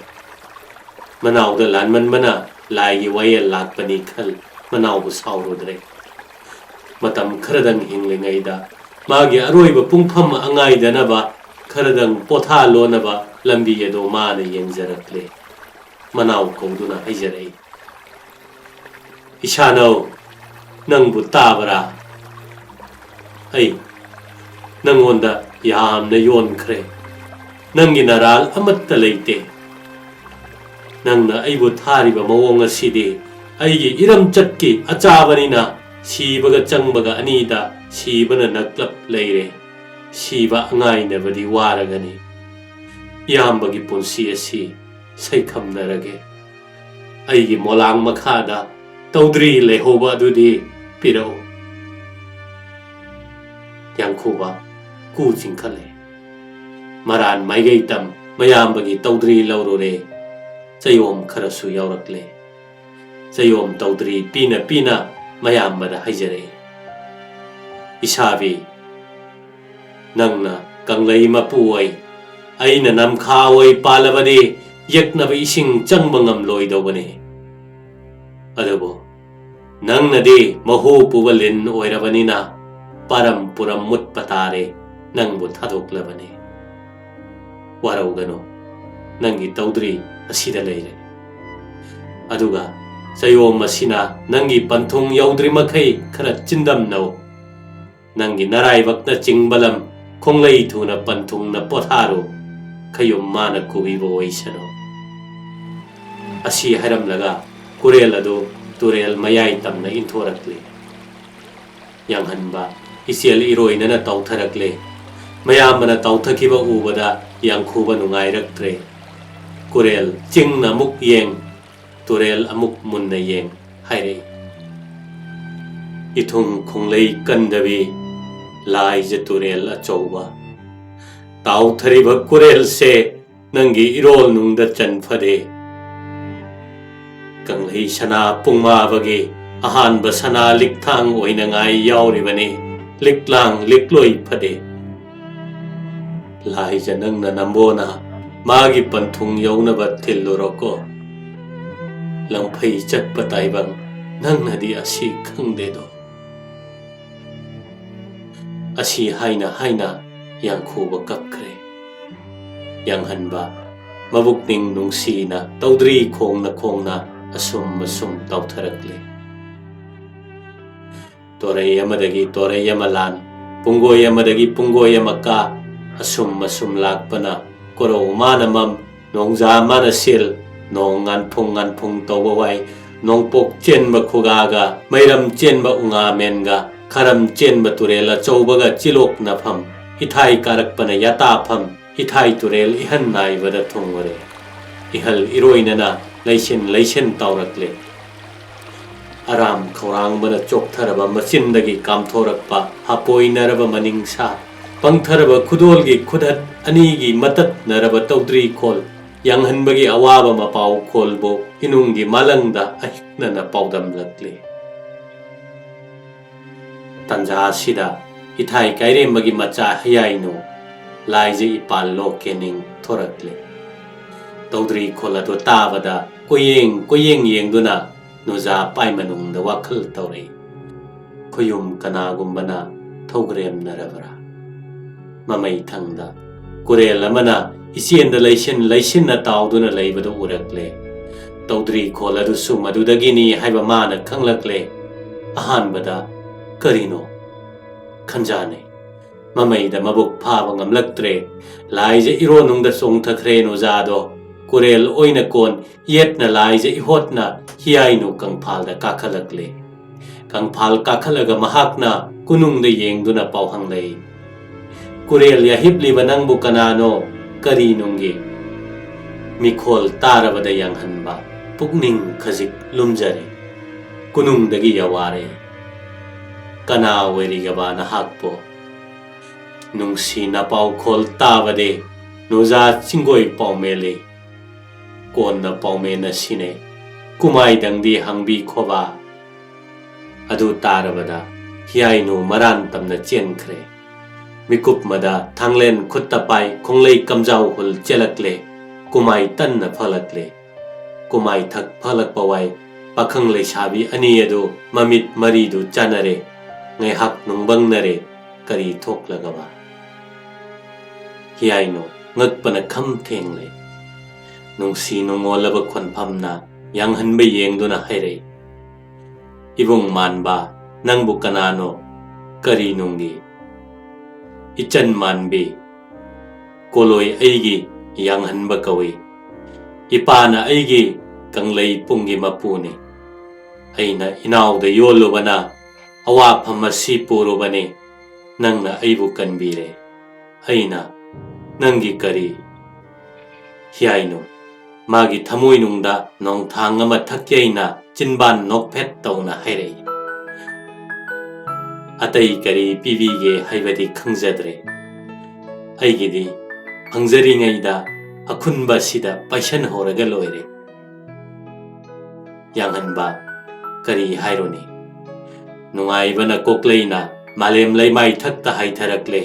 ꯃꯅꯥꯎꯗ ꯂꯥꯟꯃꯟꯕꯅ ꯂꯥꯏꯒꯤ ꯋꯥꯌꯦꯜ ꯂꯥꯛꯄꯅꯤ ꯈꯜ ꯃꯅꯥꯎꯕꯨ ꯁꯥꯎꯔꯨꯗ꯭ꯔꯦ꯫ ꯃꯇꯝ ꯈꯔꯗꯪ ꯍꯤꯡꯂꯤꯉꯩꯗ ꯃꯥꯒꯤ ꯑꯔꯣꯏꯕ ꯄꯨꯡꯐꯝ ꯑꯉꯥꯏꯗꯅꯕ ꯈꯔꯗꯪ ꯄꯣꯊꯥꯂꯣꯅꯕ ꯂꯝꯕꯤ ꯑꯗꯨ ꯃꯥꯅ ꯌꯦꯡꯖꯔꯛꯂꯦ꯫ ꯃꯅꯥꯎ ꯀꯧꯗꯨꯅ ꯍꯥꯏꯖꯔꯛꯏ, "ꯏꯁꯥꯅꯧ, ꯅꯪꯕꯨ ꯇꯥꯕꯔꯥ? ꯑꯩ ꯅꯪꯉꯣꯟꯗ ꯌꯥꯝꯅ ꯌꯣꯟꯈ꯭ꯔꯦ꯫ ꯅꯪꯒꯤ ꯅꯔꯥꯜ ꯑꯃꯠꯇ ꯂꯩꯇꯦ꯫ ꯅꯪꯅ ꯑꯩꯕꯨ ꯊꯥꯔꯤꯕ ꯃꯑꯣꯡ ꯑꯁꯤꯗꯤ ꯑꯩꯒꯤ ꯏꯔꯝꯆꯠꯀꯤ ꯑꯆꯥꯕꯅꯤꯅ ꯁꯤꯕꯒ ꯆꯪꯕꯒ ꯑꯅꯤꯗ ꯁꯤꯕꯅ ꯅꯛꯂꯞ ꯂꯩꯔꯦ꯫ ꯁꯤꯕ ꯑꯉꯥꯏꯅꯕꯗꯤ ꯋꯥꯔꯒꯅꯤ꯫ ꯏꯌꯥꯝꯕꯒꯤ ꯄꯨꯟꯁꯤ ꯑꯁꯤ ꯁꯩꯈꯝꯅꯔꯒꯦ꯫ ꯑꯩꯒꯤ ꯃꯣꯂꯥꯡ ꯃꯈꯥꯗ ꯇꯧꯗ꯭ꯔꯤ ꯂꯩꯍꯧꯕ ꯑꯗꯨꯗꯤ ꯄꯤꯔꯛꯎ꯫" ꯌꯥꯡꯈꯨꯕ ꯀꯨ ꯆꯤꯡꯈꯠꯂꯦ꯫ ꯃꯔꯥꯟ ꯃꯥꯏꯒꯩ ꯇꯝ ꯃꯌꯥꯝꯕꯒꯤ ꯇꯧꯗ꯭ꯔꯤ ꯂꯧꯔꯨꯔꯦ꯫ ꯆꯌꯣꯝ ꯈꯔꯁꯨ ꯌꯥꯎꯔꯛꯂꯦ꯫ ꯆꯌꯣꯝ ꯇꯧꯗ꯭ꯔꯤ ꯄꯤꯅ ꯄꯤꯅ ꯃꯌꯥꯝꯕꯗ ꯍꯥꯏꯖꯔꯛꯏ, "ꯏꯁꯥꯕꯤ, ꯅꯪꯅ ꯀꯪꯂꯩ ꯃꯄꯨ ꯑꯣꯏ, ꯑꯩꯅ ꯅꯝꯈꯥ ꯑꯣꯏ ꯄꯥꯜꯂꯕꯗꯤ ꯌꯦꯛꯅꯕ ꯏꯁꯤꯡ ꯆꯪꯕ ꯉꯝꯂꯣꯏꯗꯧꯕꯅꯤ꯫ ꯑꯗꯨꯕꯨ ꯅꯪꯅꯗꯤ ꯃꯍꯨ ꯄꯨꯕ ꯂꯤꯟ ꯑꯣꯏꯔꯕꯅꯤꯅ ꯄꯥꯔꯝ ꯄꯨꯔꯝ ꯃꯨꯠꯄ ꯇꯥꯔꯦ, ꯅꯪꯕꯨ ꯊꯥꯗꯣꯛꯂꯕꯅꯤ꯫ ꯋꯥꯔꯧꯒꯅꯨ, ꯅꯪꯒꯤ ꯇꯧꯗ꯭ꯔꯤ ꯑꯁꯤꯗ ꯂꯩꯔꯦ꯫ ꯑꯗꯨꯒ ꯆꯌꯣꯝ ꯑꯁꯤꯅ ꯅꯪꯒꯤ ꯄꯟꯊꯨꯡ ꯌꯧꯗ꯭ꯔꯤ ꯃꯈꯩ ꯈꯔ ꯆꯤꯟꯗꯝꯅꯧ꯫ ꯅꯪꯒꯤ ꯅꯔꯥꯏꯕꯛꯅ ꯆꯤꯡꯕ ꯂꯝ ꯈꯣꯡꯂꯩ ꯊꯨꯅ ꯄꯟꯊꯨꯡꯅ ꯄꯣꯊꯥꯔꯨ, ꯈꯌꯨꯝ ꯃꯥꯅ ꯀꯨꯕꯤꯕ ꯑꯣꯏꯁꯅꯨ꯫" ꯑꯁꯤ ꯍꯥꯏꯔꯝꯂꯒ ꯀꯨꯔꯦꯜ ꯑꯗꯨ ꯇꯨꯔꯦꯜ ꯃꯌꯥꯏ ꯇꯝꯅ ꯏꯟꯊꯣꯔꯛꯂꯦ꯫ ꯌꯥꯡꯍꯟꯕ ꯏꯆꯦꯜ ꯏꯔꯣꯏꯅꯅ ꯇꯥꯎꯊꯔꯛꯂꯦ꯫ ꯃꯌꯥꯝꯕꯅ ꯇꯥꯎꯊꯈꯤꯕ ꯎꯕꯗ ꯌꯥꯡꯈꯨꯕ ꯅꯨꯡꯉꯥꯏꯔꯛꯇ꯭ꯔꯦ꯫ ꯀꯨꯔꯦꯜ ꯆꯤꯡꯅ ꯑꯃꯨꯛ ꯌꯦꯡ, ꯇꯨꯔꯦꯜ ꯑꯃꯨꯛ ꯃꯨꯟꯅ ꯌꯦꯡ ꯍꯥꯏꯔꯛꯏ, "ꯏꯊꯨꯡ ꯈꯣꯡꯂꯩ ꯀꯟꯗꯕꯤ, ꯂꯥꯏꯖ ꯇꯨꯔꯦꯜ ꯑꯆꯧꯕ, ꯇꯥꯎꯊꯔꯤꯕ ꯀꯨꯔꯦꯜꯁꯦ ꯅꯪꯒꯤ ꯏꯔꯣꯜ ꯅꯨꯡꯗ ꯆꯟꯐꯗꯦ꯫ ꯀꯪꯂꯩ ꯁꯅꯥ ꯄꯨꯡꯃꯥꯕꯒꯤ ꯑꯍꯥꯟꯕ ꯁꯅꯥ ꯂꯤꯛꯊꯥꯡ ꯑꯣꯏꯅꯉꯥꯏ ꯌꯥꯎꯔꯤꯕꯅꯤ꯫ ꯂꯤꯛꯂꯥꯡ ꯂꯤꯛꯂꯣꯏ ꯐꯗꯦ꯫ ꯂꯥꯏꯖ ꯅꯪꯅ ꯅꯝꯕꯣꯅ ꯃꯥꯒꯤ ꯄꯟꯊꯨꯡ ꯌꯧꯅꯕ ꯊꯤꯜꯂꯨꯔꯣꯀꯣ꯫ ꯂꯝꯐꯩ ꯆꯠꯄ ꯇꯥꯏꯕꯪ ꯅꯪꯅꯗꯤ ꯑꯁꯤ ꯈꯪꯗꯦꯗꯣ꯫ ꯑꯁꯤ ꯍꯥꯏꯅ ꯍꯥꯏꯅ ꯌꯥꯡꯈꯨꯕ ꯀꯞꯈ꯭ꯔꯦ꯫ ꯌꯥꯡꯍꯟꯕ ꯃꯕꯨꯛꯅꯤꯡ ꯅꯨꯡꯁꯤꯅ ꯇꯧꯗ꯭ꯔꯤ ꯈꯣꯡꯅ ꯈꯣꯡꯅ ꯑꯁꯨꯝ ꯑꯁꯨꯝ ꯇꯥꯎꯊꯔꯛꯂꯦ꯫ ꯇꯣꯔꯩ ꯑꯃꯗꯒꯤ ꯇꯣꯔꯩ ꯑꯃ ꯂꯥꯟ, ꯄꯨꯡꯒꯣꯏ ꯑꯃꯗꯒꯤ ꯄꯨꯡꯒꯣꯏ ꯑꯃ ꯀꯥ, ꯑꯁꯨꯝ ꯑꯁꯨꯝ ꯂꯥꯛꯄꯅ ꯀꯣꯔꯧ ꯃꯥꯅ ꯃꯝ, ꯅꯣꯡꯖꯥ ꯃꯥꯅ ꯁꯤꯜ, ꯅꯣꯡ ꯉꯥꯟꯐꯨꯡ ꯉꯥꯟꯐꯨꯡ ꯇꯧꯕ ꯋꯥꯏ, ꯅꯣꯡꯄꯣꯛ ꯆꯦꯟꯕ ꯈꯨꯒꯥꯒ, ꯃꯩꯔꯝ ꯆꯦꯟꯕ ꯎꯉꯥꯃꯦꯟꯒ, ꯈꯔꯝ ꯆꯦꯟꯕ ꯇꯨꯔꯦꯜ ꯑꯆꯧꯕꯒ ꯆꯤꯂꯣꯛꯅꯐꯝ, ꯏꯊꯥꯏ ꯀꯥꯔꯛꯄꯅ ꯌꯥꯇꯥꯐꯝ, ꯏꯊꯥꯏ ꯇꯨꯔꯦꯜ ꯏꯍꯟ ꯅꯥꯏꯕꯗ ꯊꯨꯡꯉꯨꯔꯦ꯫ ꯏꯍꯜ ꯏꯔꯣꯏꯅꯅ ꯂꯩꯁꯤꯟ ꯂꯩꯁꯤꯟ ꯇꯥꯎꯔꯛꯂꯦ꯫ ꯑꯔꯥꯝ ꯈꯧꯔꯥꯡꯕꯅ ꯆꯣꯛꯊꯔꯕ ꯃꯆꯤꯟꯗꯒꯤ ꯀꯥꯝꯊꯣꯔꯛꯄ ꯍꯥꯄꯣꯏꯅꯔꯕ ꯃꯅꯤꯡꯁꯥ, ꯄꯪꯊꯔꯕ ꯈꯨꯗꯣꯜꯒꯤ ꯈꯨꯗꯠ ꯑꯅꯤꯒꯤ ꯃꯇꯠꯅꯔꯕ ꯇꯧꯗ꯭ꯔꯤ ꯈꯣꯜ, ꯌꯥꯡꯍꯟꯕꯒꯤ ꯑꯋꯥꯕ ꯃꯄꯥꯎ ꯈꯣꯜꯕꯨ ꯏꯅꯨꯡꯒꯤ ꯃꯥꯂꯪꯗ ꯑꯍꯤꯛꯅꯅ ꯄꯥꯎꯗꯝꯂꯛꯂꯤ꯫ ꯇꯟꯖꯥ ꯑꯁꯤꯗ ꯏꯊꯥꯏ ꯀꯥꯏꯔꯦꯝꯕꯒꯤ ꯃꯆꯥ ꯍꯌꯥꯏꯅꯨ ꯂꯥꯏꯖ ꯏꯄꯥꯜ ꯂꯣꯛꯀꯦ ꯅꯤꯡ ꯊꯣꯔꯛꯂꯦ꯫ ꯇꯧꯗ꯭ꯔꯤ ꯈꯣꯜ ꯑꯗꯨ ꯇꯥꯕꯗ ꯀꯣꯏꯌꯦꯡ ꯀꯣꯏꯌꯦꯡ ꯌꯦꯡꯗꯨꯅ ꯅꯨꯖꯥ ꯄꯥꯏ ꯃꯅꯨꯡꯗ ꯋꯥꯈꯜ ꯇꯧꯔꯛꯏ꯫ ꯈꯨꯌꯨꯝ ꯀꯅꯥꯒꯨꯝꯕꯅ ꯊꯧꯒ꯭ꯔꯦꯝꯅꯔꯕ꯭ꯔꯥ? ꯃꯃꯩ ꯊꯪꯗ ꯀꯨꯔꯦꯜ ꯑꯃꯅ ꯏꯆꯦꯟꯗ ꯂꯩꯁꯤꯟ ꯂꯩꯁꯤꯟꯅ ꯇꯥꯎꯗꯨꯅ ꯂꯩꯕꯗꯨ ꯎꯔꯛꯂꯦ꯫ ꯇꯧꯗ꯭ꯔꯤ ꯈꯣꯜ ꯑꯗꯨꯁꯨ ꯃꯗꯨꯗꯒꯤꯅꯤ ꯍꯥꯏꯕ ꯃꯥꯅ ꯈꯪꯂꯛꯂꯦ꯫ ꯑꯍꯥꯟꯕꯗ ꯀꯔꯤꯅꯣ ꯈꯟꯖꯥꯅꯩ꯫ ꯃꯃꯩꯗ ꯃꯕꯨꯛ ꯐꯥꯕ ꯉꯝꯂꯛꯇ꯭ꯔꯦ꯫ ꯂꯥꯏꯖ ꯏꯔꯣꯟꯅꯨꯡꯗ ꯆꯣꯡꯊꯈ꯭ꯔꯦ ꯅꯨꯖꯥꯗꯣ꯫ ꯀꯨꯔꯦꯜ ꯑꯣꯏꯅ ꯀꯣꯟ ꯌꯦꯠꯅ ꯂꯥꯏꯖ ꯏꯍꯣꯠꯅ ꯍꯤꯌꯥꯏꯅꯨ ꯀꯪꯐꯥꯜꯗ ꯀꯥꯈꯠꯂꯛꯂꯦ꯫ ꯀꯪꯐꯥꯜ ꯀꯥꯈꯠꯂꯒ ꯃꯍꯥꯛꯅ ꯀꯨꯅꯨꯡꯗ ꯌꯦꯡꯗꯨꯅ ꯄꯥꯎꯍꯪꯂꯛꯏ꯫ ꯀꯨꯔꯦꯜ ꯌꯥꯍꯤꯞꯂꯤꯕ ꯅꯪꯕꯨ ꯀꯅꯥꯅꯣ? ꯀꯔꯤ ꯅꯨꯡꯒꯤ? ꯃꯤꯈꯣꯜ ꯇꯥꯔꯕꯗ ꯌꯥꯡꯍꯟꯕ ꯄꯨꯛꯅꯤꯡ ꯈꯖꯤꯛ ꯂꯨꯝꯖꯔꯦ꯫ ꯀꯨꯅꯨꯡꯗꯒꯤ ꯌꯥꯋꯥꯔꯦ꯫ ꯀꯅꯥ ꯑꯣꯏꯔꯤꯒꯕ ꯅꯍꯥꯛꯄꯣ? ꯅꯨꯡꯁꯤ ꯅꯄꯥꯎ ꯈꯣꯜ ꯇꯥꯕꯗꯤ ꯅꯨꯖꯥ ꯆꯤꯡꯒꯣꯏ ꯄꯥꯎꯃꯦꯜꯂꯤ꯫ ꯀꯣꯟꯅ ꯄꯥꯎꯃꯦꯟ ꯑꯁꯤꯅꯦ ꯀꯨꯃꯥꯏꯗꯪꯗꯤ ꯍꯪꯕꯤꯈꯣꯕ꯫ ꯑꯗꯨ ꯇꯥꯔꯕꯗ ꯍꯤꯌꯥꯏꯅꯨ ꯃꯔꯥꯟ ꯇꯝꯅ ꯆꯦꯟꯈ꯭ꯔꯦ꯫ ꯃꯤꯀꯨꯞꯃꯗ ꯊꯥꯡꯂꯦꯟ ꯈꯨꯠꯇ ꯄꯥꯏ ꯈꯣꯡꯂꯩ ꯀꯝꯖꯥꯎ ꯍꯨꯜ ꯆꯦꯜꯂꯛꯂꯦ꯫ ꯀꯨꯃꯥꯏ ꯇꯟꯅ ꯐꯂꯛꯂꯦ꯫ ꯀꯨꯃꯥꯏ ꯊꯛ ꯐꯂꯛꯄ ꯋꯥꯏ ꯄꯥꯈꯪ ꯂꯩꯁꯥꯕꯤ ꯑꯅꯤ ꯑꯗꯨ ꯃꯃꯤꯠ ꯃꯔꯤꯗꯨ ꯆꯥꯟꯅꯔꯦ꯫ ꯉꯥꯏꯍꯥꯛ ꯅꯨꯡꯕꯪꯅꯔꯦ꯫ ꯀꯔꯤ ꯊꯣꯛꯂꯒꯕ? ꯍꯤꯌꯥꯏꯅꯨ ꯉꯛꯄꯅ ꯈꯝ ꯊꯦꯡꯂꯦ꯫ ꯅꯨꯡꯁꯤ ꯅꯨꯡꯉꯣꯜꯂꯕ ꯈꯣꯟꯐꯝꯅ ꯌꯥꯡꯍꯟꯕ ꯌꯦꯡꯗꯨꯅ ꯍꯥꯏꯔꯛꯏ, "ꯏꯕꯨꯡ ꯃꯥꯟꯕ, ꯅꯪꯕꯨ ꯀꯅꯥꯅꯣ? ꯀꯔꯤ ꯅꯨꯡꯒꯤ?" "ꯏꯆꯟ ꯃꯥꯟꯕꯤ, ꯀꯣꯂꯣꯏ ꯑꯩꯒꯤ ꯌꯥꯡꯍꯟꯕ ꯀꯧꯏ꯫ ꯏꯄꯥꯅ ꯑꯩꯒꯤ ꯀꯪꯂꯩ ꯄꯨꯡꯒꯤ ꯃꯄꯨꯅꯤ꯫ ꯑꯩꯅ ꯏꯅꯥꯎꯗ ꯌꯣꯜꯂꯨꯕꯅ ꯑꯋꯥꯐꯝ ꯑꯁꯤ ꯄꯨꯔꯨꯕꯅꯤ꯫ ꯅꯪꯅ ꯑꯩꯕꯨ ꯀꯟꯕꯤꯔꯦ꯫ ꯑꯩꯅ ꯅꯪꯒꯤ ꯀꯔꯤ?" ꯍꯤꯌꯥꯏꯅꯨ ꯃꯥꯒꯤ ꯊꯃꯣꯏꯅꯨꯡꯗ ꯅꯣꯡꯊꯥꯡ ꯑꯃ ꯊꯛꯀꯦ ꯑꯩꯅ ꯆꯤꯟꯕꯥꯟ ꯅꯣꯛꯐꯦꯠ ꯇꯧꯅ ꯍꯥꯏꯔꯛꯏ, "ꯑꯇꯩ ꯀꯔꯤ ꯄꯤꯕꯤꯒꯦ ꯍꯥꯏꯕꯗꯤ ꯈꯪꯖꯗ꯭ꯔꯦ꯫ ꯑꯩꯒꯤꯗꯤ ꯐꯪꯖꯔꯤꯉꯩꯗ ꯑꯈꯨꯟꯕ ꯑꯁꯤꯗ ꯄꯥꯏꯁꯟꯍꯧꯔꯒ ꯂꯣꯏꯔꯦ꯫" ꯌꯥꯡꯍꯟꯕ ꯀꯔꯤ ꯍꯥꯏꯔꯨꯅꯤ? ꯅꯨꯡꯉꯥꯏꯕꯅ ꯀꯣꯛꯂꯩꯅ ꯃꯥꯂꯦꯝ ꯂꯩꯃꯥꯏ ꯊꯛꯇ ꯍꯥꯏꯊꯔꯛꯂꯦ꯫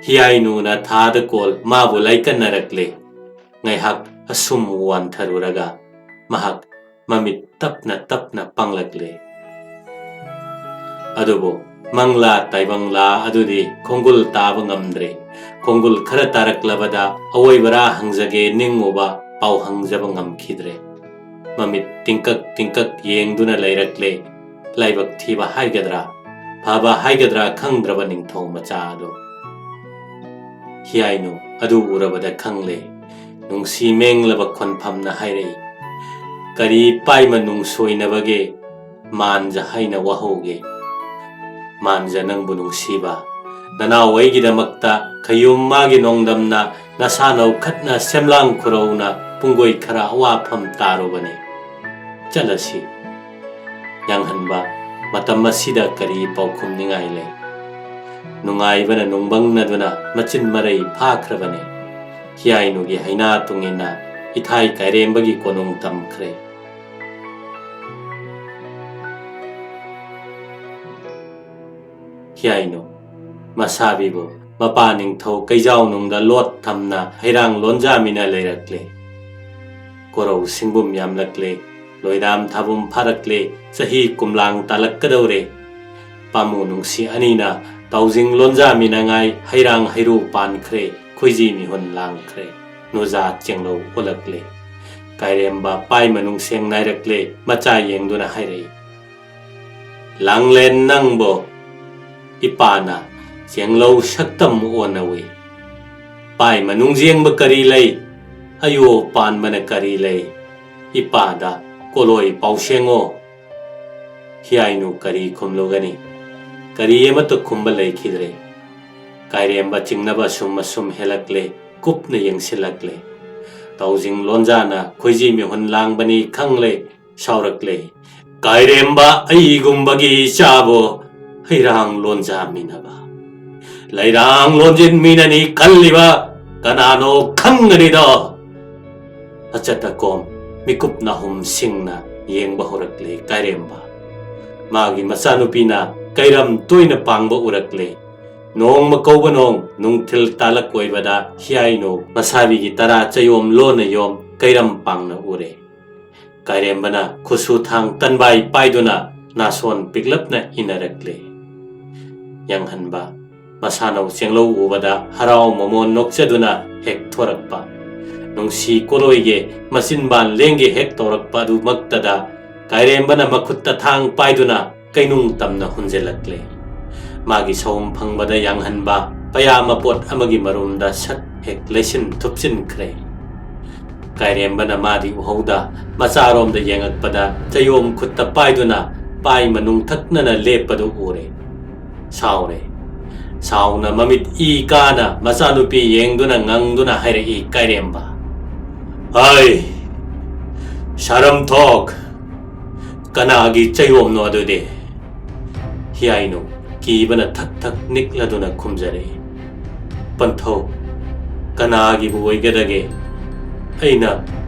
ꯍꯤꯌꯥꯏꯅꯨꯅ ꯊꯥꯗ ꯀꯣꯜ ꯃꯥꯕꯨ ꯂꯥꯏꯀꯠꯅꯔꯛꯂꯦ꯫ ꯉꯥꯏꯍꯥꯛ ꯑꯁꯨꯝ ꯋꯥꯟꯊꯔꯨꯔꯒ ꯃꯍꯥꯛ ꯃꯃꯤꯠ ꯇꯞꯅ ꯇꯞꯅ ꯄꯥꯡꯂꯛꯂꯦ꯫ ꯑꯗꯨꯕꯨ ꯃꯪꯂꯥ ꯇꯥꯏꯕꯪꯂꯥ ꯑꯗꯨꯗꯤ ꯈꯣꯡꯒꯨꯜ ꯇꯥꯕ ꯉꯝꯗ꯭ꯔꯦ꯫ ꯈꯣꯡꯒꯨꯜ ꯈꯔ ꯇꯥꯔꯛꯂꯕꯗ ꯑꯋꯣꯏꯕꯔꯥ ꯍꯪꯖꯒꯦ ꯅꯤꯡꯉꯨꯕ ꯄꯥꯎ ꯍꯪꯖꯕ ꯉꯝꯈꯤꯗ꯭ꯔꯦ꯫ ꯃꯃꯤꯠ ꯇꯤꯡꯀꯛ ꯇꯤꯡꯀꯛ ꯌꯦꯡꯗꯨꯅ ꯂꯩꯔꯛꯂꯦ꯫ ꯂꯥꯏꯕꯛ ꯊꯤꯕ ꯍꯥꯏꯒꯗ꯭ꯔꯥ, ꯐꯕ ꯍꯥꯏꯒꯗ꯭ꯔꯥ ꯈꯪꯗ꯭ꯔꯕ ꯅꯤꯡꯊꯧ ꯃꯆꯥ ꯑꯗꯨ꯫ ꯍꯤꯌꯥꯏꯅꯨ ꯑꯗꯨ ꯎꯔꯕꯗ ꯈꯪꯂꯦ꯫ ꯅꯨꯡꯁꯤ ꯃꯦꯡꯂꯕ ꯈꯣꯟꯐꯝꯅ ꯍꯥꯏꯔꯛꯏ, "ꯀꯔꯤ ꯄꯥꯏꯃ ꯅꯨꯡꯁꯣꯏꯅꯕꯒꯦ ꯃꯥꯟꯖ ꯍꯥꯏꯅ ꯋꯥꯍꯧꯒꯦ? ꯃꯥꯟꯖ ꯅꯪꯕꯨ ꯅꯨꯡꯁꯤꯕ ꯅꯅꯥꯎ ꯑꯩꯒꯤꯗꯃꯛꯇ ꯈꯌꯨꯝ ꯃꯥꯒꯤ ꯅꯣꯡꯗꯝꯅ ꯅꯁꯥ ꯅꯧꯈꯠꯅ ꯁꯦꯝꯂꯥꯡ ꯈꯨꯔꯧꯅ ꯄꯨꯡꯒꯣꯏ ꯈꯔ ꯑꯋꯥꯐꯝ ꯇꯥꯔꯨꯕꯅꯤ꯫ ꯆꯠꯂꯁꯤ꯫" ꯌꯥꯡꯍꯟꯕ ꯃꯇꯝ ꯑꯁꯤꯗ ꯀꯔꯤ ꯄꯥꯎꯈꯨꯝꯅꯤꯡꯉꯥꯏ ꯂꯩ? ꯅꯨꯡꯉꯥꯏꯕꯅ ꯅꯨꯡꯕꯪꯅꯗꯨꯅ ꯃꯆꯤꯟ ꯃꯔꯩ ꯐꯥꯈ꯭ꯔꯕꯅꯤ꯫ ꯍꯤꯌꯥꯏꯅꯨꯒꯤ ꯍꯩꯅꯥ ꯇꯨꯡꯏꯟꯅ ꯏꯊꯥꯏ ꯀꯥꯏꯔꯦꯝꯕꯒꯤ ꯀꯣꯅꯨꯡ ꯇꯝꯈ꯭ꯔꯦ꯫ ꯍꯤꯌꯥꯏꯅꯨ, ꯃꯁꯥꯕꯤꯕꯨ ꯃꯄꯥ ꯅꯤꯡꯊꯧ ꯀꯩꯖꯥꯎꯅꯨꯡꯗ ꯂꯣꯠ ꯊꯝꯅ ꯍꯩꯔꯥꯡ ꯂꯣꯟꯖꯥꯃꯤꯅ ꯂꯩꯔꯛꯂꯦ꯫ ꯀꯣꯔꯧ ꯁꯤꯡꯕꯨꯝ ꯌꯥꯝꯂꯛꯂꯦ, ꯂꯣꯏꯗꯥꯝ ꯊꯥꯕꯨꯝ ꯐꯥꯔꯛꯂꯦ, ꯆꯍꯤ ꯀꯨꯝꯂꯥꯡ ꯇꯥꯂꯛꯀꯗꯧꯔꯦ꯫ ꯄꯥꯃꯨ ꯅꯨꯡꯁꯤ ꯑꯅꯤꯅ ꯇꯥꯎꯖꯤꯡ ꯂꯣꯟꯖꯥꯃꯤꯅꯉꯥꯏ ꯍꯩꯔꯥꯡ ꯍꯩꯔꯨ ꯄꯥꯟꯈ꯭ꯔꯦ, ꯈꯣꯏꯖꯤ ꯃꯤꯍꯨꯟ ꯂꯥꯡꯈ꯭ꯔꯦ, ꯅꯨꯖꯥ ꯆꯦꯡꯂꯧ ꯑꯣꯜꯂꯛꯂꯦ꯫ ꯀꯥꯏꯔꯦꯝꯕ ꯄꯥꯏ ꯃꯅꯨꯡ ꯁꯦꯡ ꯅꯥꯏꯔꯛꯂꯦ, ꯃꯆꯥ ꯌꯦꯡꯗꯨꯅ ꯍꯥꯏꯔꯛꯏ, "ꯂꯥꯡꯂꯦꯟ ꯅꯪꯕꯣ, ꯏꯄꯥꯅ ꯆꯦꯡꯂꯧ ꯁꯛꯇꯝ ꯑꯣꯟꯅꯧꯏ꯫ ꯄꯥꯏ ꯃꯅꯨꯡ ꯌꯦꯡꯕ ꯀꯔꯤ ꯂꯩ? ꯑꯌꯣ ꯄꯥꯟꯕꯅ ꯀꯔꯤ ꯂꯩ? ꯏꯄꯥꯗ ꯀꯣꯂꯣꯏ ꯄꯥꯎꯁꯦꯡꯉꯣ"꯫ ꯍꯤꯌꯥꯏꯅꯨ ꯀꯔꯤ ꯈꯨꯝꯂꯨꯒꯅꯤ? ꯀꯔꯤ ꯑꯃꯠꯇ ꯈꯨꯝꯕ ꯂꯩꯈꯤꯗ꯭ꯔꯦ꯫ ꯀꯥꯏꯔꯦꯝꯕ ꯆꯤꯡꯅꯕ ꯑꯁꯨꯝ ꯑꯁꯨꯝ ꯍꯦꯜꯂꯛꯂꯦ, ꯀꯨꯞꯅ ꯌꯦꯡꯁꯤꯜꯂꯛꯂꯦ꯫ ꯇꯥꯎꯖꯤꯡ ꯂꯣꯟꯖꯥꯅ ꯈꯣꯏꯖꯤ ꯃꯤꯍꯨꯟ ꯂꯥꯡꯕꯅꯤ ꯈꯪꯂꯦ, ꯁꯥꯎꯔꯛꯂꯦ꯫ "ꯀꯥꯏꯔꯦꯝꯕ ꯑꯩꯒꯨꯝꯕꯒꯤ ꯏꯆꯥꯕꯨ ꯍꯩꯔꯥꯡ ꯂꯣꯟꯖꯥꯃꯤꯟꯅꯕ, ꯂꯩꯔꯥꯡ ꯂꯣꯟꯖꯤꯟꯃꯤꯅꯅꯤ ꯈꯜꯂꯤꯕ ꯀꯅꯥꯅꯣ ꯈꯪꯒꯅꯤꯗꯣ?" ꯑꯆꯠ ꯑꯀꯣꯝ ꯃꯤꯀꯨꯞ ꯅꯥꯍꯨꯝ ꯁꯤꯡꯅ ꯌꯦꯡꯕ ꯍꯧꯔꯛꯂꯦ ꯀꯥꯏꯔꯦꯝꯕ꯫ ꯃꯥꯒꯤ ꯃꯆꯥꯅꯨꯄꯤꯅ ꯀꯩꯔꯝ ꯇꯣꯏꯅ ꯄꯥꯡꯕ ꯎꯔꯛꯂꯦ꯫ ꯅꯣꯡꯃ ꯀꯧꯕ ꯅꯣꯡ, ꯅꯨꯡꯊꯤꯜ ꯇꯥꯂꯛ ꯑꯣꯏꯕꯗ ꯍꯤꯌꯥꯏꯅꯨ ꯃꯁꯥꯕꯤꯒꯤ ꯇꯔꯥ ꯆꯌꯣꯝ ꯂꯣꯟꯅ ꯌꯣꯝ ꯀꯩꯔꯝ ꯄꯥꯡꯅ ꯎꯔꯦ꯫ ꯀꯥꯏꯔꯦꯝꯕꯅ ꯈꯨꯠꯁꯨ ꯊꯥꯡ ꯇꯟꯕꯥꯏ ꯄꯥꯏꯗꯨꯅ ꯅꯥꯁꯣꯟ ꯄꯤꯛꯂꯞꯅ ꯏꯟꯅꯔꯛꯂꯦ꯫ ꯌꯥꯡꯍꯟꯕ ꯃꯁꯥꯅꯧ ꯆꯦꯡꯂꯧ ꯎꯕꯗ ꯍꯔꯥꯎ ꯃꯃꯣꯟ ꯅꯣꯛꯆꯗꯨꯅ ꯍꯦꯛ ꯊꯣꯔꯛꯄ꯫ ꯅꯨꯡꯁꯤ ꯀꯣꯂꯣꯏꯒꯤ ꯃꯆꯤꯟꯕꯥꯟ ꯂꯦꯡꯒꯦ ꯍꯦꯛ ꯇꯧꯔꯛꯄ ꯑꯗꯨꯃꯛꯇꯗ ꯀꯥꯏꯔꯦꯝꯕꯅ ꯃꯈꯨꯠꯇ ꯊꯥꯡ ꯄꯥꯏꯗꯨꯅ ꯀꯩꯅꯨꯡ ꯇꯝꯅ ꯍꯨꯟꯖꯤꯜꯂꯛꯂꯦ꯫ ꯃꯥꯒꯤ ꯁꯑꯣꯝ ꯐꯪꯕꯗ ꯌꯥꯡꯍꯟꯕ ꯄꯌꯥ ꯃꯄꯣꯠ ꯑꯃꯒꯤ ꯃꯔꯨꯝꯗ ꯁꯠ ꯍꯦꯛ ꯂꯩꯁꯤꯟ ꯊꯨꯞꯆꯤꯟꯈ꯭ꯔꯦ꯫ ꯀꯥꯏꯔꯦꯝꯕꯅ ꯃꯥꯗꯤ ꯎꯍꯧꯗ ꯃꯆꯥꯔꯣꯝꯗ ꯌꯦꯡꯉꯛꯄꯗ ꯆꯌꯣꯝ ꯈꯨꯠꯇ ꯄꯥꯏꯗꯨꯅ ꯄꯥꯏ ꯃꯅꯨꯡ ꯊꯛꯅꯅ ꯂꯦꯞꯄꯗꯨ ꯎꯔꯦ꯫ ꯁꯥꯎꯔꯦ꯫ ꯁꯥꯎꯅ ꯃꯃꯤꯠ ꯏ ꯀꯥꯅ ꯃꯆꯥꯅꯨꯄꯤ ꯌꯦꯡꯗꯨꯅ ꯉꯪꯗꯨꯅ ꯍꯥꯏꯔꯛꯏ ꯀꯥꯏꯔꯦꯝꯕ, "ꯍꯩ! ꯁꯥꯔꯝ ꯊꯣꯛ! ꯀꯅꯥꯒꯤ ꯆꯌꯣꯝꯅꯣ ꯑꯗꯨꯗꯤ?" ꯍꯤꯌꯥꯏꯅꯨ ꯀꯤꯕꯅ ꯊꯛ ꯊꯛ ꯅꯤꯛꯂꯗꯨꯅ ꯈꯨꯝꯖꯔꯛꯏ, "ꯄꯟꯊꯧ, ꯀꯅꯥꯒꯤꯕꯨ ꯑꯣꯏꯒꯗꯒꯦ? ꯑꯩꯅ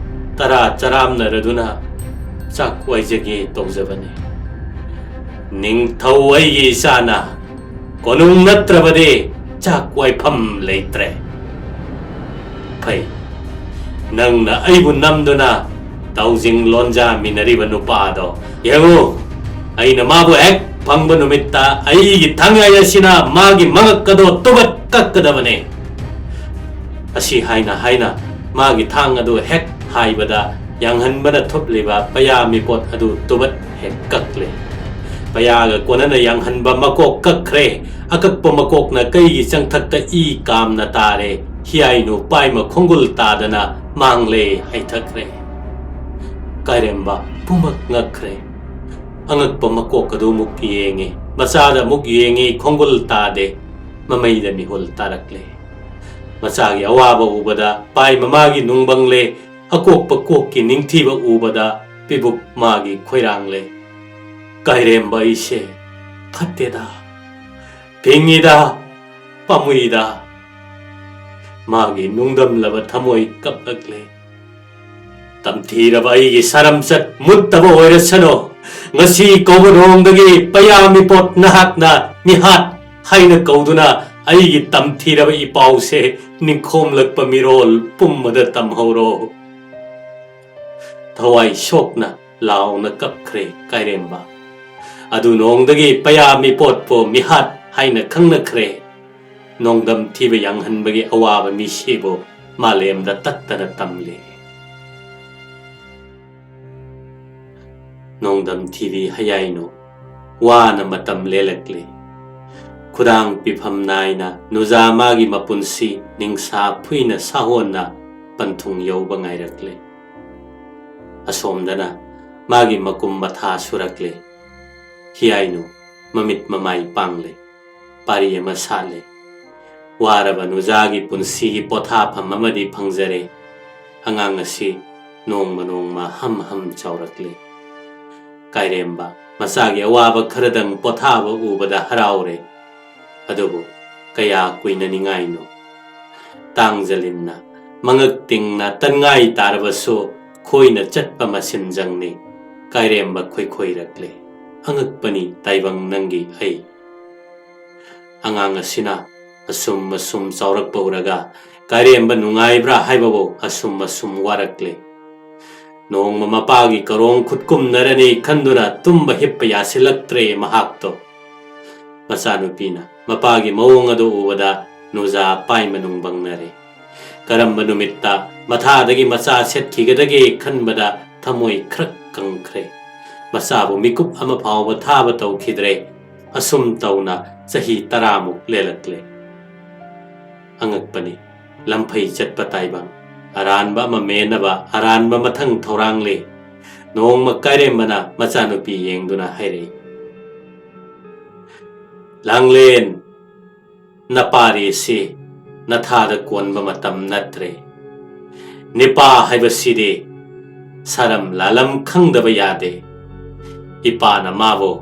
ꯇꯔꯥ ꯆꯔꯥꯝꯅꯔꯗꯨꯅ ꯆꯥꯛ ꯋꯥꯏꯖꯒꯦ ꯇꯧꯖꯕꯅꯤ꯫ ꯅꯤꯡꯊꯧ ꯑꯩꯒꯤ ꯏꯆꯥꯅ ꯀꯣꯅꯨꯡ ꯅꯠꯇ꯭ꯔꯕꯗꯤ ꯆꯥꯛ ꯋꯥꯏꯐꯝ ꯂꯩꯇ꯭ꯔꯦ꯫ ꯐꯩ, ꯅꯪꯅ ꯑꯩꯕꯨ ꯅꯝꯗꯨꯅ ꯇꯥꯎꯖꯤꯡ ꯂꯣꯟꯖꯥꯃꯤꯟꯅꯔꯤꯕ ꯅꯨꯄꯥꯗꯣ ꯌꯦꯡꯉꯨ꯫ ꯑꯩꯅ ꯃꯥꯕꯨ ꯍꯦꯛ ꯐꯪꯕ ꯅꯨꯃꯤꯠꯇ ꯑꯩꯒꯤ ꯊꯥꯡꯌꯥꯏ ꯑꯁꯤꯅ ꯃꯥꯒꯤ ꯃꯉꯛ ꯑꯗꯣ ꯇꯨꯕꯠ ꯀꯛꯀꯗꯕꯅꯦ꯫ ꯑꯁꯤ ꯍꯥꯏꯅ ꯍꯥꯏꯅ ꯃꯥꯒꯤ ꯊꯥꯡ ꯑꯗꯨ ꯍꯦꯛ ꯍꯥꯏꯕꯗ, ꯌꯥꯡꯍꯟꯕꯅ ꯊꯨꯞꯂꯤꯕ ꯄꯩꯌꯥ ꯃꯤꯄꯣꯠ ꯑꯗꯨ ꯇꯨꯕꯠ ꯍꯦꯛ ꯀꯛꯂꯦ꯫ ꯄꯩꯌꯥꯒ ꯀꯣꯟꯅꯅ ꯌꯥꯡꯍꯟꯕ ꯃꯀꯣꯛ ꯀꯛꯈ꯭ꯔꯦ꯫ ꯑꯀꯛꯄ ꯃꯀꯣꯛꯅ ꯀꯩꯒꯤ ꯆꯪꯊꯛꯇ ꯏ ꯀꯥꯝꯅ ꯇꯥꯔꯦ꯫ ꯍꯤꯌꯥꯏꯅꯨ ꯄꯥꯏꯃ ꯈꯣꯡꯒꯨꯜ ꯇꯥꯗꯅ ꯃꯥꯡꯂꯦ ꯍꯥꯏꯊꯈ꯭ꯔꯦ꯫ ꯀꯥꯏꯔꯦꯝꯕ ꯄꯨꯝꯃꯛ ꯉꯛꯈ꯭ꯔꯦ꯫ ꯑꯉꯛꯄ ꯃꯀꯣꯛ ꯑꯗꯨ ꯑꯃꯨꯛ ꯌꯦꯡꯉꯤ, ꯃꯆꯥꯗ ꯑꯃꯨꯛ ꯌꯦꯡꯉꯤ, ꯈꯣꯡꯒꯨꯜ ꯇꯥꯗꯦ꯫ ꯃꯃꯩꯗ ꯃꯤꯍꯨꯜ ꯇꯥꯔꯛꯂꯦ꯫ ꯃꯆꯥꯒꯤ ꯑꯋꯥꯕ ꯎꯕꯗ ꯄꯥꯏ ꯃꯃꯥꯒꯤ ꯅꯨꯡꯕꯪꯂꯦ, ꯑꯀꯣꯛꯄ ꯀꯣꯛꯀꯤ ꯅꯤꯡꯊꯤꯕ ꯎꯕꯗ ꯄꯤꯕꯨꯛ ꯃꯥꯒꯤ ꯈꯣꯏꯔꯥꯡꯂꯦ꯫ ꯀꯥꯏꯔꯦꯝꯕ ꯑꯩꯁꯦ ꯐꯠꯇꯦꯗ, ꯐꯤꯡꯉꯤꯗ, ꯄꯥꯝꯃꯨꯏꯗ꯫ ꯃꯥꯒꯤ ꯅꯨꯡꯗꯝꯂꯕ ꯊꯃꯣꯏ ꯀꯞꯂꯛꯂꯦ꯫ ꯇꯝꯊꯤꯔꯕ ꯑꯩꯒꯤ ꯁꯥꯔꯝꯆꯠ ꯃꯨꯠꯇꯕ ꯑꯣꯏꯔꯁꯅꯨ꯫ ꯉꯁꯤ ꯀꯧꯕ ꯅꯣꯡꯗꯒꯤ ꯄꯩꯌꯥ ꯃꯤꯄꯣꯠ ꯅꯍꯥꯛꯅ ꯃꯤꯍꯥꯠ ꯍꯥꯏꯅ ꯀꯧꯗꯨꯅ ꯑꯩꯒꯤ ꯇꯝꯊꯤꯔꯕ ꯏꯄꯥꯎꯁꯦ ꯅꯤꯡꯈꯣꯝꯂꯛꯄ ꯃꯤꯔꯣꯜ ꯄꯨꯝꯕꯗ ꯇꯝꯍꯧꯔꯣ꯫ ꯊꯋꯥꯏ ꯁꯣꯛꯅ ꯂꯥꯎꯅ ꯀꯞꯈ꯭ꯔꯦ ꯀꯥꯏꯔꯦꯝꯕ꯫ ꯑꯗꯨ ꯅꯣꯡꯗꯒꯤ ꯄꯩꯌꯥ ꯃꯤꯄꯣꯠꯄꯨ ꯃꯤꯍꯥꯠ ꯍꯥꯏꯅ ꯈꯪꯅꯈ꯭ꯔꯦ꯫ ꯅꯣꯡꯗꯝ ꯊꯤꯕ ꯌꯥꯡꯍꯟꯕꯒꯤ ꯑꯋꯥꯕ ꯃꯤꯁꯤꯕꯨ ꯃꯥꯂꯦꯝꯗ ꯇꯠꯇꯅ ꯇꯝꯂꯤ꯫ ꯅꯣꯡꯗꯝ ꯊꯤꯕꯤ ꯍꯌꯥꯏꯅꯨ ꯋꯥꯅ ꯃꯇꯝ ꯂꯦꯜꯂꯛꯂꯤ꯫ ꯈꯨꯗꯥꯡ ꯄꯤꯐꯝ ꯅꯥꯏꯅ ꯅꯨꯖꯥ ꯃꯥꯒꯤ ꯃꯄꯨꯟꯁꯤ ꯅꯤꯡꯁꯥ ꯐꯨꯏꯅ ꯁꯥꯍꯣꯟꯅ ꯄꯟꯊꯨꯡ ꯌꯧꯕ ꯉꯥꯏꯔꯛꯂꯤ꯫ ꯑꯁꯣꯝꯗꯅ ꯃꯥꯒꯤ ꯃꯀꯨꯝ ꯃꯊꯥ ꯁꯨꯔꯛꯂꯤ꯫ ꯍꯤꯌꯥꯏꯅꯨ ꯃꯃꯤꯠ ꯃꯃꯥꯏ ꯄꯥꯡꯂꯤ꯫ ꯄꯥꯔꯤ ꯑꯃ ꯁꯥꯠꯂꯤ꯫ ꯋꯥꯔꯕ ꯅꯨꯖꯥꯒꯤ ꯄꯨꯟꯁꯤꯒꯤ ꯄꯣꯊꯥꯐꯝ ꯑꯃꯗꯤ ꯐꯪꯖꯔꯦ꯫ ꯑꯉꯥꯡ ꯑꯁꯤ ꯅꯣꯡꯃ ꯅꯣꯡꯃ ꯍꯝ ꯍꯝ ꯆꯥꯎꯔꯛꯂꯤ꯫ ꯀꯥꯏꯔꯦꯝꯕ ꯃꯆꯥꯒꯤ ꯑꯋꯥꯕ ꯈꯔꯗꯪ ꯄꯣꯊꯥꯕ ꯎꯕꯗ ꯍꯔꯥꯎꯔꯦ꯫ ꯑꯗꯨꯕꯨ ꯀꯌꯥ ꯀꯨꯏꯅꯅꯤꯉꯥꯏꯅꯣ? ꯇꯥꯡꯖꯂꯤꯟꯅ ꯃꯉꯛ ꯇꯤꯡꯅ ꯇꯟꯉꯥꯏ ꯇꯥꯔꯕꯁꯨ ꯈꯣꯏꯅ ꯆꯠꯄ ꯃꯁꯤꯟꯖꯪꯅꯤ꯫ ꯀꯥꯏꯔꯦꯝꯕ ꯈꯣꯏꯈꯣꯏꯔꯛꯂꯦ꯫ ꯑꯉꯛꯄꯅꯤ ꯇꯥꯏꯕꯪ ꯅꯪꯒꯤ ꯑꯩ꯫ ꯑꯉꯥꯡ ꯑꯁꯤꯅ ꯑꯁꯨꯝ ꯑꯁꯨꯝ ꯆꯥꯎꯔꯛꯄ ꯎꯔꯒ ꯀꯥꯏꯔꯦꯝꯕ ꯅꯨꯡꯉꯥꯏꯕ꯭ꯔꯥ ꯍꯥꯏꯕꯕꯨ ꯑꯁꯨꯝ ꯑꯁꯨꯝ ꯋꯥꯔꯛꯂꯦ꯫ ꯅꯣꯡꯃ ꯃꯄꯥꯒꯤ ꯀꯔꯣꯡ ꯈꯨꯠꯀꯨꯝꯅꯔꯅꯤ ꯈꯟꯗꯨꯅ ꯇꯨꯝꯕ ꯍꯤꯞꯄ ꯌꯥꯁꯤꯜꯂꯛꯇ꯭ꯔꯦ ꯃꯍꯥꯛꯇꯣ꯫ ꯃꯆꯥꯅꯨꯄꯤꯅ ꯃꯄꯥꯒꯤ ꯃꯑꯣꯡ ꯑꯗꯨ ꯎꯕꯗ ꯅꯨꯖꯥ ꯄꯥꯏ ꯃꯅꯨꯡ ꯕꯪꯅꯔꯦ꯫ ꯀꯔꯝꯕ ꯅꯨꯃꯤꯠꯇ ꯃꯊꯥꯗꯒꯤ ꯃꯆꯥ ꯁꯦꯠꯈꯤꯒꯗꯒꯦ ꯈꯟꯕꯗ ꯊꯃꯣꯏ ꯈ꯭ꯔꯛ ꯀꯪꯈ꯭ꯔꯦ꯫ ꯃꯆꯥꯕꯨ ꯃꯤꯀꯨꯞ ꯑꯃ ꯐꯥꯎꯕ ꯊꯥꯕ ꯇꯧꯈꯤꯗ꯭ꯔꯦ꯫ ꯑꯁꯨꯝ ꯇꯧꯅ ꯆꯍꯤ ꯇꯔꯥꯃꯨꯛ ꯂꯦꯜꯂꯛꯂꯦ꯫ ꯑꯉꯛꯄꯅꯤ, ꯂꯝꯐꯩ ꯆꯠꯄ ꯇꯥꯏꯕꯪ, ꯑꯔꯥꯟꯕ ꯑꯃ ꯃꯦꯟꯅꯕ ꯑꯔꯥꯟꯕ ꯃꯊꯪ ꯊꯧꯔꯥꯡꯂꯦ꯫ ꯅꯣꯡꯃ ꯀꯥꯏꯔꯦꯝꯕꯅ ꯃꯆꯥꯅꯨꯄꯤ ꯌꯦꯡꯗꯨꯅ ꯍꯥꯏꯔꯛꯏ, "ꯂꯥꯡꯂꯦꯟ, ꯅꯄꯥꯔꯤꯁꯤ ꯅꯊꯥꯗ ꯀꯣꯟꯕ ꯃꯇꯝ ꯅꯠꯇ꯭ꯔꯦ꯫ ꯅꯤꯄꯥ ꯍꯥꯏꯕꯁꯤꯗꯤ ꯁꯔꯝ ꯂꯥꯂꯝ ꯈꯪꯗꯕ ꯌꯥꯗꯦ꯫ ꯏꯄꯥꯅ ꯃꯥꯕꯨ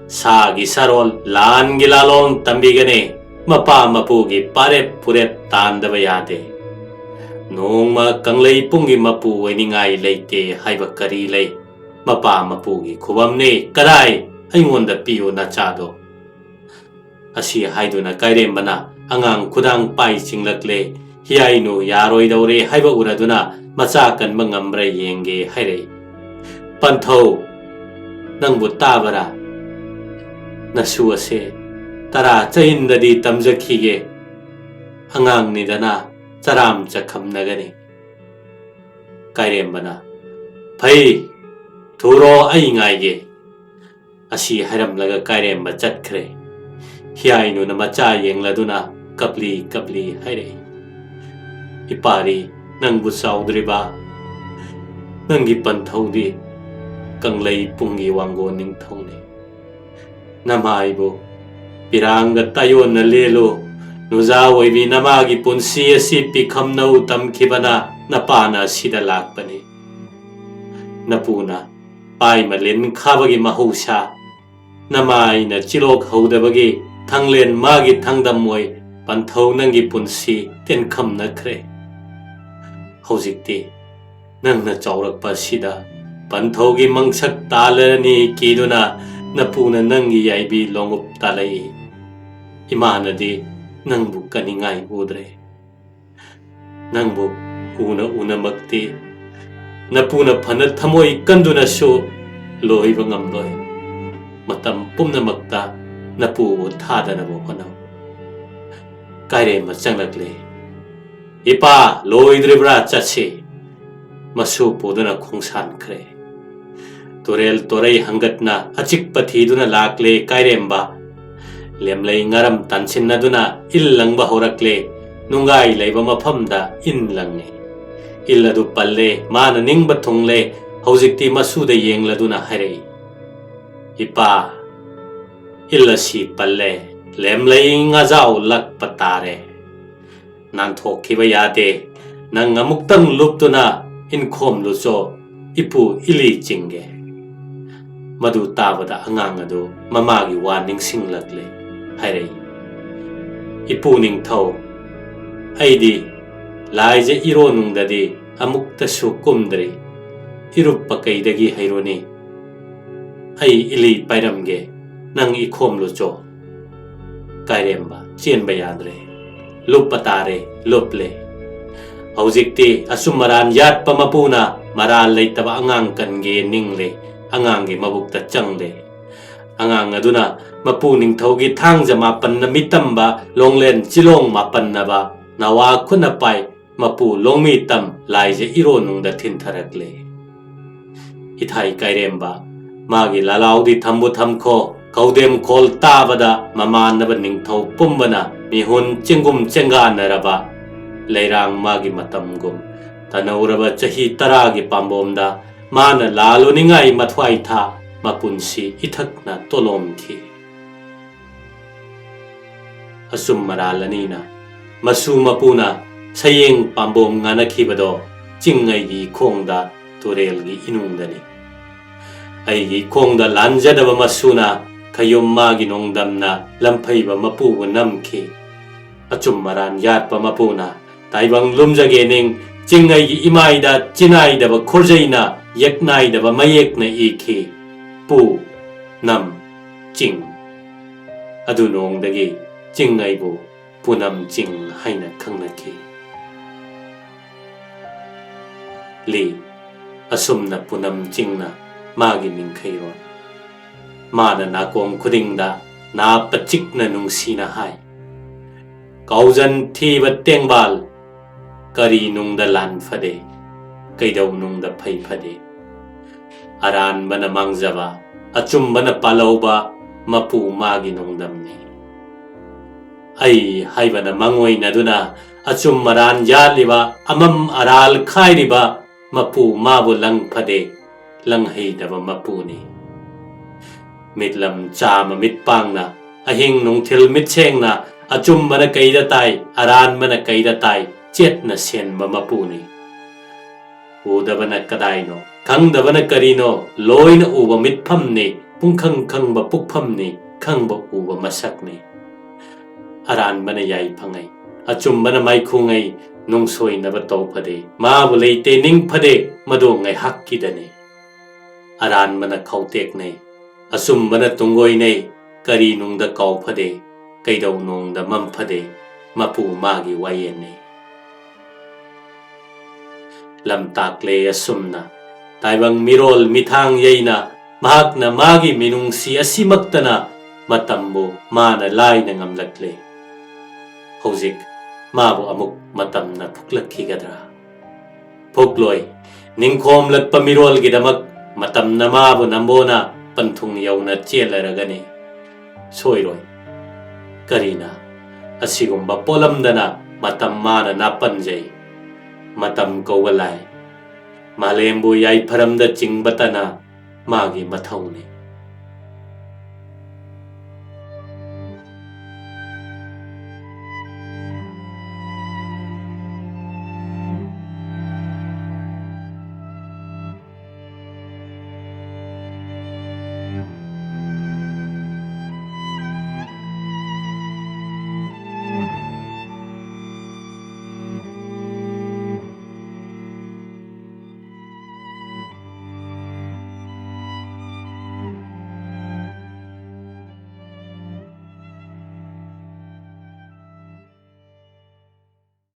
ꯁꯥꯒꯤ ꯁꯥꯔꯣꯜ, ꯂꯥꯟꯒꯤ ꯂꯥꯂꯣꯡ ꯇꯝꯕꯤꯒꯅꯤ꯫ ꯃꯄꯥ ꯃꯄꯨꯒꯤ ꯄꯥꯔꯦꯞ ꯄꯨꯔꯦꯞ ꯇꯥꯟꯗꯕ ꯌꯥꯗꯦ꯫ ꯅꯣꯡꯃ ꯀꯪꯂꯩ ꯄꯨꯡꯒꯤ ꯃꯄꯨ ꯑꯣꯏꯅꯤꯡꯉꯥꯏ ꯂꯩꯇꯦ ꯍꯥꯏꯕ ꯀꯔꯤ ꯂꯩ? ꯃꯄꯥ ꯃꯄꯨꯒꯤ ꯈꯨꯕꯝꯅꯤ꯫ ꯀꯗꯥꯏ? ꯑꯩꯉꯣꯟꯗ ꯄꯤꯌꯨ ꯅꯆꯥꯗꯣ꯫" ꯑꯁꯤ ꯍꯥꯏꯗꯨꯅ ꯀꯥꯏꯔꯦꯝꯕꯅ ꯑꯉꯥꯡ ꯈꯨꯗꯥꯡ ꯄꯥꯏ ꯆꯤꯡꯂꯛꯂꯦ꯫ ꯍꯤꯌꯥꯏꯅꯨ ꯌꯥꯔꯣꯏꯗꯧꯔꯦ ꯍꯥꯏꯕ ꯎꯔꯗꯨꯅ ꯃꯆꯥ ꯀꯟꯕ ꯉꯝꯕ꯭ꯔꯥ ꯌꯦꯡꯒꯦ ꯍꯥꯏꯔꯛꯏ꯫ "ꯄꯟꯊꯧ, ꯅꯪꯕꯨ ꯇꯥꯕꯔꯥ? ꯅꯁꯨ ꯑꯁꯦ ꯇꯔꯥ ꯆꯍꯤꯟꯗꯗꯤ ꯇꯝꯖꯈꯤꯒꯦ꯫ ꯑꯉꯥꯡꯅꯤꯗꯅ ꯆꯔꯥꯝ ꯆꯈꯝꯅꯒꯅꯤ꯫" ꯀꯥꯏꯔꯦꯝꯕꯅ, "ꯐꯩ, ꯊꯨꯔꯣ, ꯑꯩ ꯉꯥꯏꯒꯦ꯫" ꯑꯁꯤ ꯍꯥꯏꯔꯝꯂꯒ ꯀꯥꯏꯔꯦꯝꯕ ꯆꯠꯈ꯭ꯔꯦ꯫ ꯍꯤꯌꯥꯏꯅꯨꯅ ꯃꯆꯥ ꯌꯦꯡꯂꯗꯨꯅ ꯀꯞꯂꯤ ꯀꯞꯂꯤ ꯍꯥꯏꯔꯛꯏ, "ꯏꯄꯥꯔꯤ, ꯅꯪꯕꯨ ꯆꯥꯎꯗ꯭ꯔꯤꯕ? ꯅꯪꯒꯤ ꯄꯟꯊꯧꯗꯤ ꯀꯪꯂꯩ ꯄꯨꯡꯒꯤ ꯋꯥꯡꯒꯣꯟ ꯅꯤꯡꯊꯧꯅꯤ꯫ ꯅꯃꯥꯏꯕꯨ ꯄꯤꯔꯥꯡꯒ ꯇꯥꯏꯌꯣꯟꯅ ꯂꯦꯜꯂꯨ꯫ ꯅꯨꯖꯥ ꯑꯣꯏꯕꯤ ꯅꯃꯥꯒꯤ ꯄꯨꯟꯁꯤ ꯑꯁꯤ ꯄꯤꯈꯝꯅꯧ ꯇꯝꯈꯤꯕꯅ ꯅꯄꯥꯅ ꯑꯁꯤꯗ ꯂꯥꯛꯄꯅꯤ꯫ ꯅꯄꯨꯅ ꯄꯥꯏꯃ ꯂꯤꯟ ꯈꯥꯕꯒꯤ ꯃꯍꯧꯁꯥ, ꯅꯃꯥꯏꯅ ꯆꯤꯂꯣꯛ ꯍꯧꯗꯕꯒꯤ ꯊꯥꯡꯂꯦꯟ ꯃꯥꯒꯤ ꯊꯥꯡꯗꯝ ꯑꯣꯏ ꯄꯟꯊꯧ ꯅꯪꯒꯤ ꯄꯨꯟꯁꯤ ꯇꯦꯟꯈꯝꯅꯈ꯭ꯔꯦ꯫ ꯍꯧꯖꯤꯛꯇꯤ ꯅꯪꯅ ꯆꯥꯎꯔꯛꯄ ꯑꯁꯤꯗ ꯄꯟꯊꯧꯒꯤ ꯃꯪꯁꯛ ꯇꯥꯂꯔꯅꯤ ꯀꯤꯗꯨꯅ ꯅꯄꯨꯅ ꯅꯪꯒꯤ ꯌꯥꯏꯕꯤ ꯂꯣꯡꯎꯞ ꯇꯥꯂꯛꯏ꯫ ꯏꯃꯥꯅꯗꯤ ꯅꯪꯕꯨ ꯀꯟꯅꯤꯡꯉꯥꯏ ꯎꯗ꯭ꯔꯦ꯫ ꯅꯪꯕꯨ ꯎꯅ ꯎꯅꯃꯛꯇꯤ ꯅꯄꯨꯅ ꯐꯅ ꯊꯃꯣꯏ ꯀꯟꯗꯨꯅꯁꯨ ꯂꯣꯏꯕ ꯉꯝꯂꯣꯏ꯫ ꯃꯇꯝ ꯄꯨꯝꯅꯃꯛꯇ ꯅꯄꯨꯕꯨ ꯊꯥꯗꯅꯕ ꯍꯣꯠꯅꯧ꯫ ꯀꯥꯏꯔꯦꯝꯕ ꯆꯪꯂꯛꯂꯦ꯫ "ꯏꯄꯥ, ꯂꯣꯏꯗ꯭ꯔꯤꯕ꯭ꯔꯥ? ꯆꯠꯁꯤ!" ꯃꯁꯨ ꯄꯨꯗꯨꯅ ꯈꯣꯡꯁꯥꯟꯈ꯭ꯔꯦ꯫ ꯇꯨꯔꯦꯜ ꯇꯣꯔꯩ ꯍꯪꯒꯠꯅ ꯑꯆꯤꯛꯄ ꯊꯤꯗꯨꯅ ꯂꯥꯛꯂꯦ ꯀꯥꯏꯔꯦꯝꯕ꯫ ꯂꯦꯝꯂꯩ ꯉꯥꯔꯝ ꯇꯥꯟꯁꯤꯟꯅꯗꯨꯅ ꯏꯜ ꯂꯪꯕ ꯍꯧꯔꯛꯂꯦ꯫ ꯅꯨꯡꯒꯥꯏ ꯂꯩꯕ ꯃꯐꯝꯗ ꯏꯟ ꯂꯪꯉꯦ꯫ ꯏꯜ ꯑꯗꯨ ꯄꯜꯂꯦ꯫ ꯃꯥꯅ ꯅꯤꯡꯕ ꯊꯨꯡꯂꯦ꯫ ꯍꯧꯖꯤꯛꯇꯤ ꯃꯁꯨꯗ ꯌꯦꯡꯂꯗꯨꯅ ꯍꯥꯏꯔꯛꯏ, "ꯏꯄꯥ, ꯏꯜ ꯑꯁꯤ ꯄꯜꯂꯦ꯫ ꯂꯦꯝꯂꯩ ꯉꯥꯖꯥꯎ ꯂꯛꯄ ꯇꯥꯔꯦ꯫ ꯅꯥꯟꯊꯣꯛꯈꯤꯕ ꯌꯥꯗꯦ꯫ ꯅꯪ ꯑꯃꯨꯛꯇꯪ ꯂꯨꯞꯇꯨꯅ ꯏꯟꯈꯣꯝꯂꯨꯆꯣ, ꯏꯄꯨ ꯏꯂꯤ ꯆꯤꯡꯒꯦ꯫" ꯃꯗꯨ ꯇꯥꯕꯗ ꯑꯉꯥꯡ ꯑꯗꯨ ꯃꯃꯥꯒꯤ ꯋꯥ ꯅꯤꯡꯁꯤꯡꯂꯛꯂꯦ꯫ ꯍꯥꯏꯔꯛꯏ, "ꯏꯄꯨ ꯅꯤꯡꯊꯧ, ꯑꯩꯗꯤ ꯂꯥꯏꯖ ꯏꯔꯣꯅꯨꯡꯗꯗꯤ ꯑꯃꯨꯛꯇꯁꯨ ꯀꯨꯝꯗ꯭ꯔꯤ꯫ ꯏꯔꯨꯞꯄ ꯀꯩꯗꯒꯤ ꯍꯩꯔꯨꯅꯤ? ꯑꯩ ꯏꯂꯤ ꯄꯥꯏꯔꯝꯒꯦ, ꯅꯪ ꯏꯈꯣꯝꯂꯨꯆꯣ꯫" ꯀꯥꯏꯔꯦꯝꯕ ꯆꯦꯟꯕ ꯌꯥꯗ꯭ꯔꯦ꯫ ꯂꯨꯞꯄ ꯇꯥꯔꯦ, ꯂꯨꯞꯂꯦ꯫ ꯍꯧꯖꯤꯛꯇꯤ ꯑꯆꯨꯝ ꯑꯔꯥꯟ ꯌꯥꯠꯄ ꯃꯄꯨꯅ ꯃꯔꯥꯜ ꯂꯩꯇꯕ ꯑꯉꯥꯡ ꯀꯟꯒꯦ ꯅꯤꯡꯂꯦ꯫ ꯑꯉꯥꯡꯒꯤ ꯃꯕꯨꯛꯇ ꯆꯪꯂꯦ꯫ ꯑꯉꯥꯡ ꯑꯗꯨꯅ ꯃꯄꯨ ꯅꯤꯡꯊꯧꯒꯤ ꯊꯥꯡꯖ ꯃꯥꯄꯟꯅ ꯃꯤꯇꯝꯕ ꯂꯣꯡꯂꯦꯟ ꯆꯤꯂꯣꯡ ꯃꯥꯄꯟꯅꯕ ꯅꯋꯥ ꯈꯨꯠꯅ ꯄꯥꯏ ꯃꯄꯨ ꯂꯣꯡꯃꯤ ꯇꯝ ꯂꯥꯏꯖ ꯏꯔꯣꯅꯨꯡꯗ ꯊꯤꯟꯊꯔꯛꯂꯦ꯫ ꯏꯊꯥꯏ ꯀꯥꯏꯔꯦꯝꯕ, ꯃꯥꯒꯤ ꯂꯥꯂꯥꯎꯗꯤ ꯊꯝꯕꯨ ꯊꯝꯈꯣ, ꯀꯧꯗꯦꯝ ꯈꯣꯜ ꯇꯥꯕꯗ ꯃꯃꯥꯟꯅꯕ ꯅꯤꯡꯊꯧ ꯄꯨꯝꯕꯅ ꯃꯤꯍꯨꯟ ꯆꯦꯡꯒꯨꯝ ꯆꯦꯡꯒꯥꯟꯅꯔꯕ ꯂꯩꯔꯥꯡ ꯃꯥꯒꯤ ꯃꯇꯝꯒꯨꯝ ꯇꯅꯧꯔꯕ ꯆꯍꯤ ꯇꯔꯥꯒꯤ ꯄꯥꯝꯕꯣꯝꯗ ꯃꯥꯅ ꯂꯥꯜꯂꯨꯅꯤꯡꯉꯥꯏ ꯃꯊ꯭ꯋꯥꯏ ꯊꯥ ꯃꯄꯨꯟꯁꯤ ꯏꯊꯛꯅ ꯇꯣꯂꯣꯝꯈꯤ꯫ ꯑꯆꯨꯝ ꯑꯔꯥꯜ ꯑꯅꯤꯅ ꯃꯁꯨ ꯃꯄꯨꯅ ꯁꯌꯦꯡ ꯄꯥꯝꯕꯣꯝ ꯉꯥꯅꯈꯤꯕꯗꯣ ꯆꯤꯡꯉꯩꯒꯤ ꯏꯈꯣꯡꯗ ꯇꯨꯔꯦꯜꯒꯤ ꯏꯅꯨꯡꯗꯅꯤ꯫ ꯑꯩꯒꯤ ꯏꯈꯣꯡꯗ ꯂꯥꯟꯖꯗꯕ ꯃꯁꯨꯅ ꯈꯌꯨꯝ ꯃꯥꯒꯤ ꯅꯣꯡꯗꯝꯅ ꯂꯝꯐꯩꯕ ꯃꯄꯨꯕꯨ ꯅꯝꯈꯤ꯫ ꯑꯆꯨꯝ ꯑꯔꯥꯟ ꯌꯥꯠꯄ ꯃꯄꯨꯅ ꯇꯥꯏꯕꯪ ꯂꯨꯝꯖꯒꯦ ꯅꯤꯡ ꯆꯤꯡꯉꯩꯒꯤ ꯏꯃꯥꯏꯗ ꯆꯤꯅꯥꯏꯗꯕ ꯈꯣꯔꯖꯩꯅ ꯌꯦꯛꯅꯥꯏꯗꯕ ꯃꯌꯦꯛꯅ ꯏꯈꯤ꯫ ꯄꯨ ꯅꯝ ꯆꯤꯡ꯫ ꯑꯗꯨ ꯅꯣꯡꯗꯒꯤ ꯆꯤꯡ ꯑꯩꯕꯨ ꯄꯨꯅꯝ ꯆꯤꯡ ꯍꯥꯏꯅ ꯈꯪꯅꯈꯤ꯫ ꯂꯤ, ꯑꯁꯨꯝꯅ ꯄꯨꯅꯝ ꯆꯤꯡꯅ ꯃꯥꯒꯤ ꯃꯤꯡꯈꯩꯔꯣꯜ꯫ ꯃꯥꯅ ꯅꯥꯀꯣꯡ ꯈꯨꯗꯤꯡꯗ ꯅꯥ ꯄꯆꯤꯛꯅ ꯅꯨꯡꯁꯤꯅ ꯍꯥꯏ, "ꯀꯥꯎꯖꯟ ꯊꯤꯕ ꯇꯦꯡꯕꯥꯜ, ꯀꯔꯤ ꯅꯨꯡꯗ ꯂꯥꯟ ꯐꯗꯦ, ꯀꯩꯗꯧ ꯅꯨꯡꯗ ꯐꯩ ꯐꯗꯦ꯫ ꯑꯔꯥꯟꯕꯅ ꯃꯥꯡꯖꯕ, ꯑꯆꯨꯝꯕꯅ ꯄꯥꯜꯍꯧꯕ ꯃꯄꯨ ꯃꯥꯒꯤ ꯅꯣꯡꯗꯝꯅꯤ꯫ ꯑꯩ ꯍꯥꯏꯕꯅ ꯃꯥꯡꯑꯣꯏꯅꯗꯨꯅ ꯑꯆꯨꯝ ꯑꯔꯥꯟ ꯌꯥꯜꯂꯤꯕ, ꯑꯃꯝ ꯑꯔꯥꯜ ꯈꯥꯏꯔꯤꯕ ꯃꯄꯨ ꯃꯥꯕꯨ ꯂꯪ ꯐꯗꯦ, ꯂꯪꯍꯩꯗꯕ ꯃꯄꯨꯅꯤ꯫ ꯃꯤꯠꯂꯝ ꯆꯥꯃ ꯃꯤꯠ ꯄꯥꯡꯅ, ꯑꯍꯤꯡ ꯅꯨꯡꯊꯤꯜ ꯃꯤꯠ ꯁꯦꯡꯅ, ꯑꯆꯨꯝꯕꯅ ꯀꯩꯗ ꯇꯥꯏ, ꯑꯔꯥꯟꯕꯅ ꯀꯩꯗ ꯇꯥꯏ, ꯆꯦꯠꯅ ꯁꯦꯟꯕ ꯃꯄꯨꯅꯤ꯫ ꯎꯗꯕꯅ ꯀꯗꯥꯏꯅꯣ, ꯈꯪꯗꯕꯅ ꯀꯔꯤꯅꯣ, ꯂꯣꯏꯅ ꯎꯕ ꯃꯤꯠꯐꯝꯅꯤ, ꯄꯨꯡꯈꯪ ꯈꯪꯕ ꯄꯨꯛꯐꯝꯅꯤ, ꯈꯪꯕ ꯎꯕ ꯃꯁꯛꯅꯤ꯫ ꯑꯔꯥꯟꯕꯅ ꯌꯥꯏ ꯐꯪꯉꯩ, ꯑꯆꯨꯝꯕꯅ ꯃꯥꯏꯈꯨꯉꯩ, ꯅꯨꯡꯁꯣꯏꯅꯕ ꯇꯧ ꯐꯗꯦ, ꯃꯥꯕꯨ ꯂꯩꯇꯦ ꯅꯤꯡ ꯐꯗꯦ, ꯃꯗꯨ ꯉꯥꯏꯍꯥꯛꯀꯤꯗꯅꯤ꯫ ꯑꯔꯥꯟꯕꯅ ꯈꯥꯎꯇꯦꯛꯅꯩ, ꯑꯆꯨꯝꯕꯅ ꯇꯨꯡꯒꯣꯏꯅꯩ, ꯀꯔꯤ ꯅꯨꯡꯗ ꯀꯥꯎ ꯐꯗꯦ, ꯀꯩꯗꯧ ꯅꯣꯡꯗ ꯃꯝ ꯐꯗꯦ, ꯃꯄꯨ ꯃꯥꯒꯤ ꯋꯥꯌꯦꯟꯅꯤ꯫ ꯂꯝꯇꯥꯛꯂꯦ ꯑꯁꯨꯝꯅ ꯇꯥꯏꯕꯪ ꯃꯤꯔꯣꯜ ꯃꯤꯊꯥꯡ ꯌꯩꯅ, ꯃꯍꯥꯛꯅ ꯃꯥꯒꯤ ꯃꯤꯅꯨꯡꯁꯤ ꯑꯁꯤꯃꯛꯇꯅ ꯃꯇꯝꯕꯨ ꯃꯥꯅ ꯂꯥꯏꯅ ꯉꯝꯂꯛꯂꯦ꯫ ꯍꯧꯖꯤꯛ ꯃꯥꯕꯨ ꯑꯃꯨꯛ ꯃꯇꯝꯅ ꯐꯨꯛꯂꯛꯈꯤꯒꯗ꯭ꯔꯥ? ꯐꯨꯛꯂꯣꯏ꯫ ꯅꯤꯡꯈꯣꯝꯂꯛꯄ ꯃꯤꯔꯣꯜꯒꯤꯗꯃꯛ ꯃꯇꯝꯅ ꯃꯥꯕꯨ ꯅꯝꯕꯣꯅ ꯄꯟꯊꯨꯡ ꯌꯧꯅ ꯆꯦꯜꯂꯔꯒꯅꯤ꯫ ꯁꯣꯏꯔꯣꯏ꯫ ꯀꯔꯤꯅ ꯑꯁꯤꯒꯨꯝꯕ ꯄꯣꯠꯂꯝꯗꯅ ꯃꯇꯝ ꯃꯥꯅ ꯅꯥꯄꯟꯖꯩ? ꯃꯇꯝ ꯀꯧꯕ ꯂꯥꯏ꯫ ꯃꯥꯂꯦꯝꯕꯨ ꯌꯥꯏꯐꯔꯝꯗ ꯆꯤꯡꯕꯇꯅ ꯃꯥꯒꯤ ꯃꯊꯧꯅꯤ꯫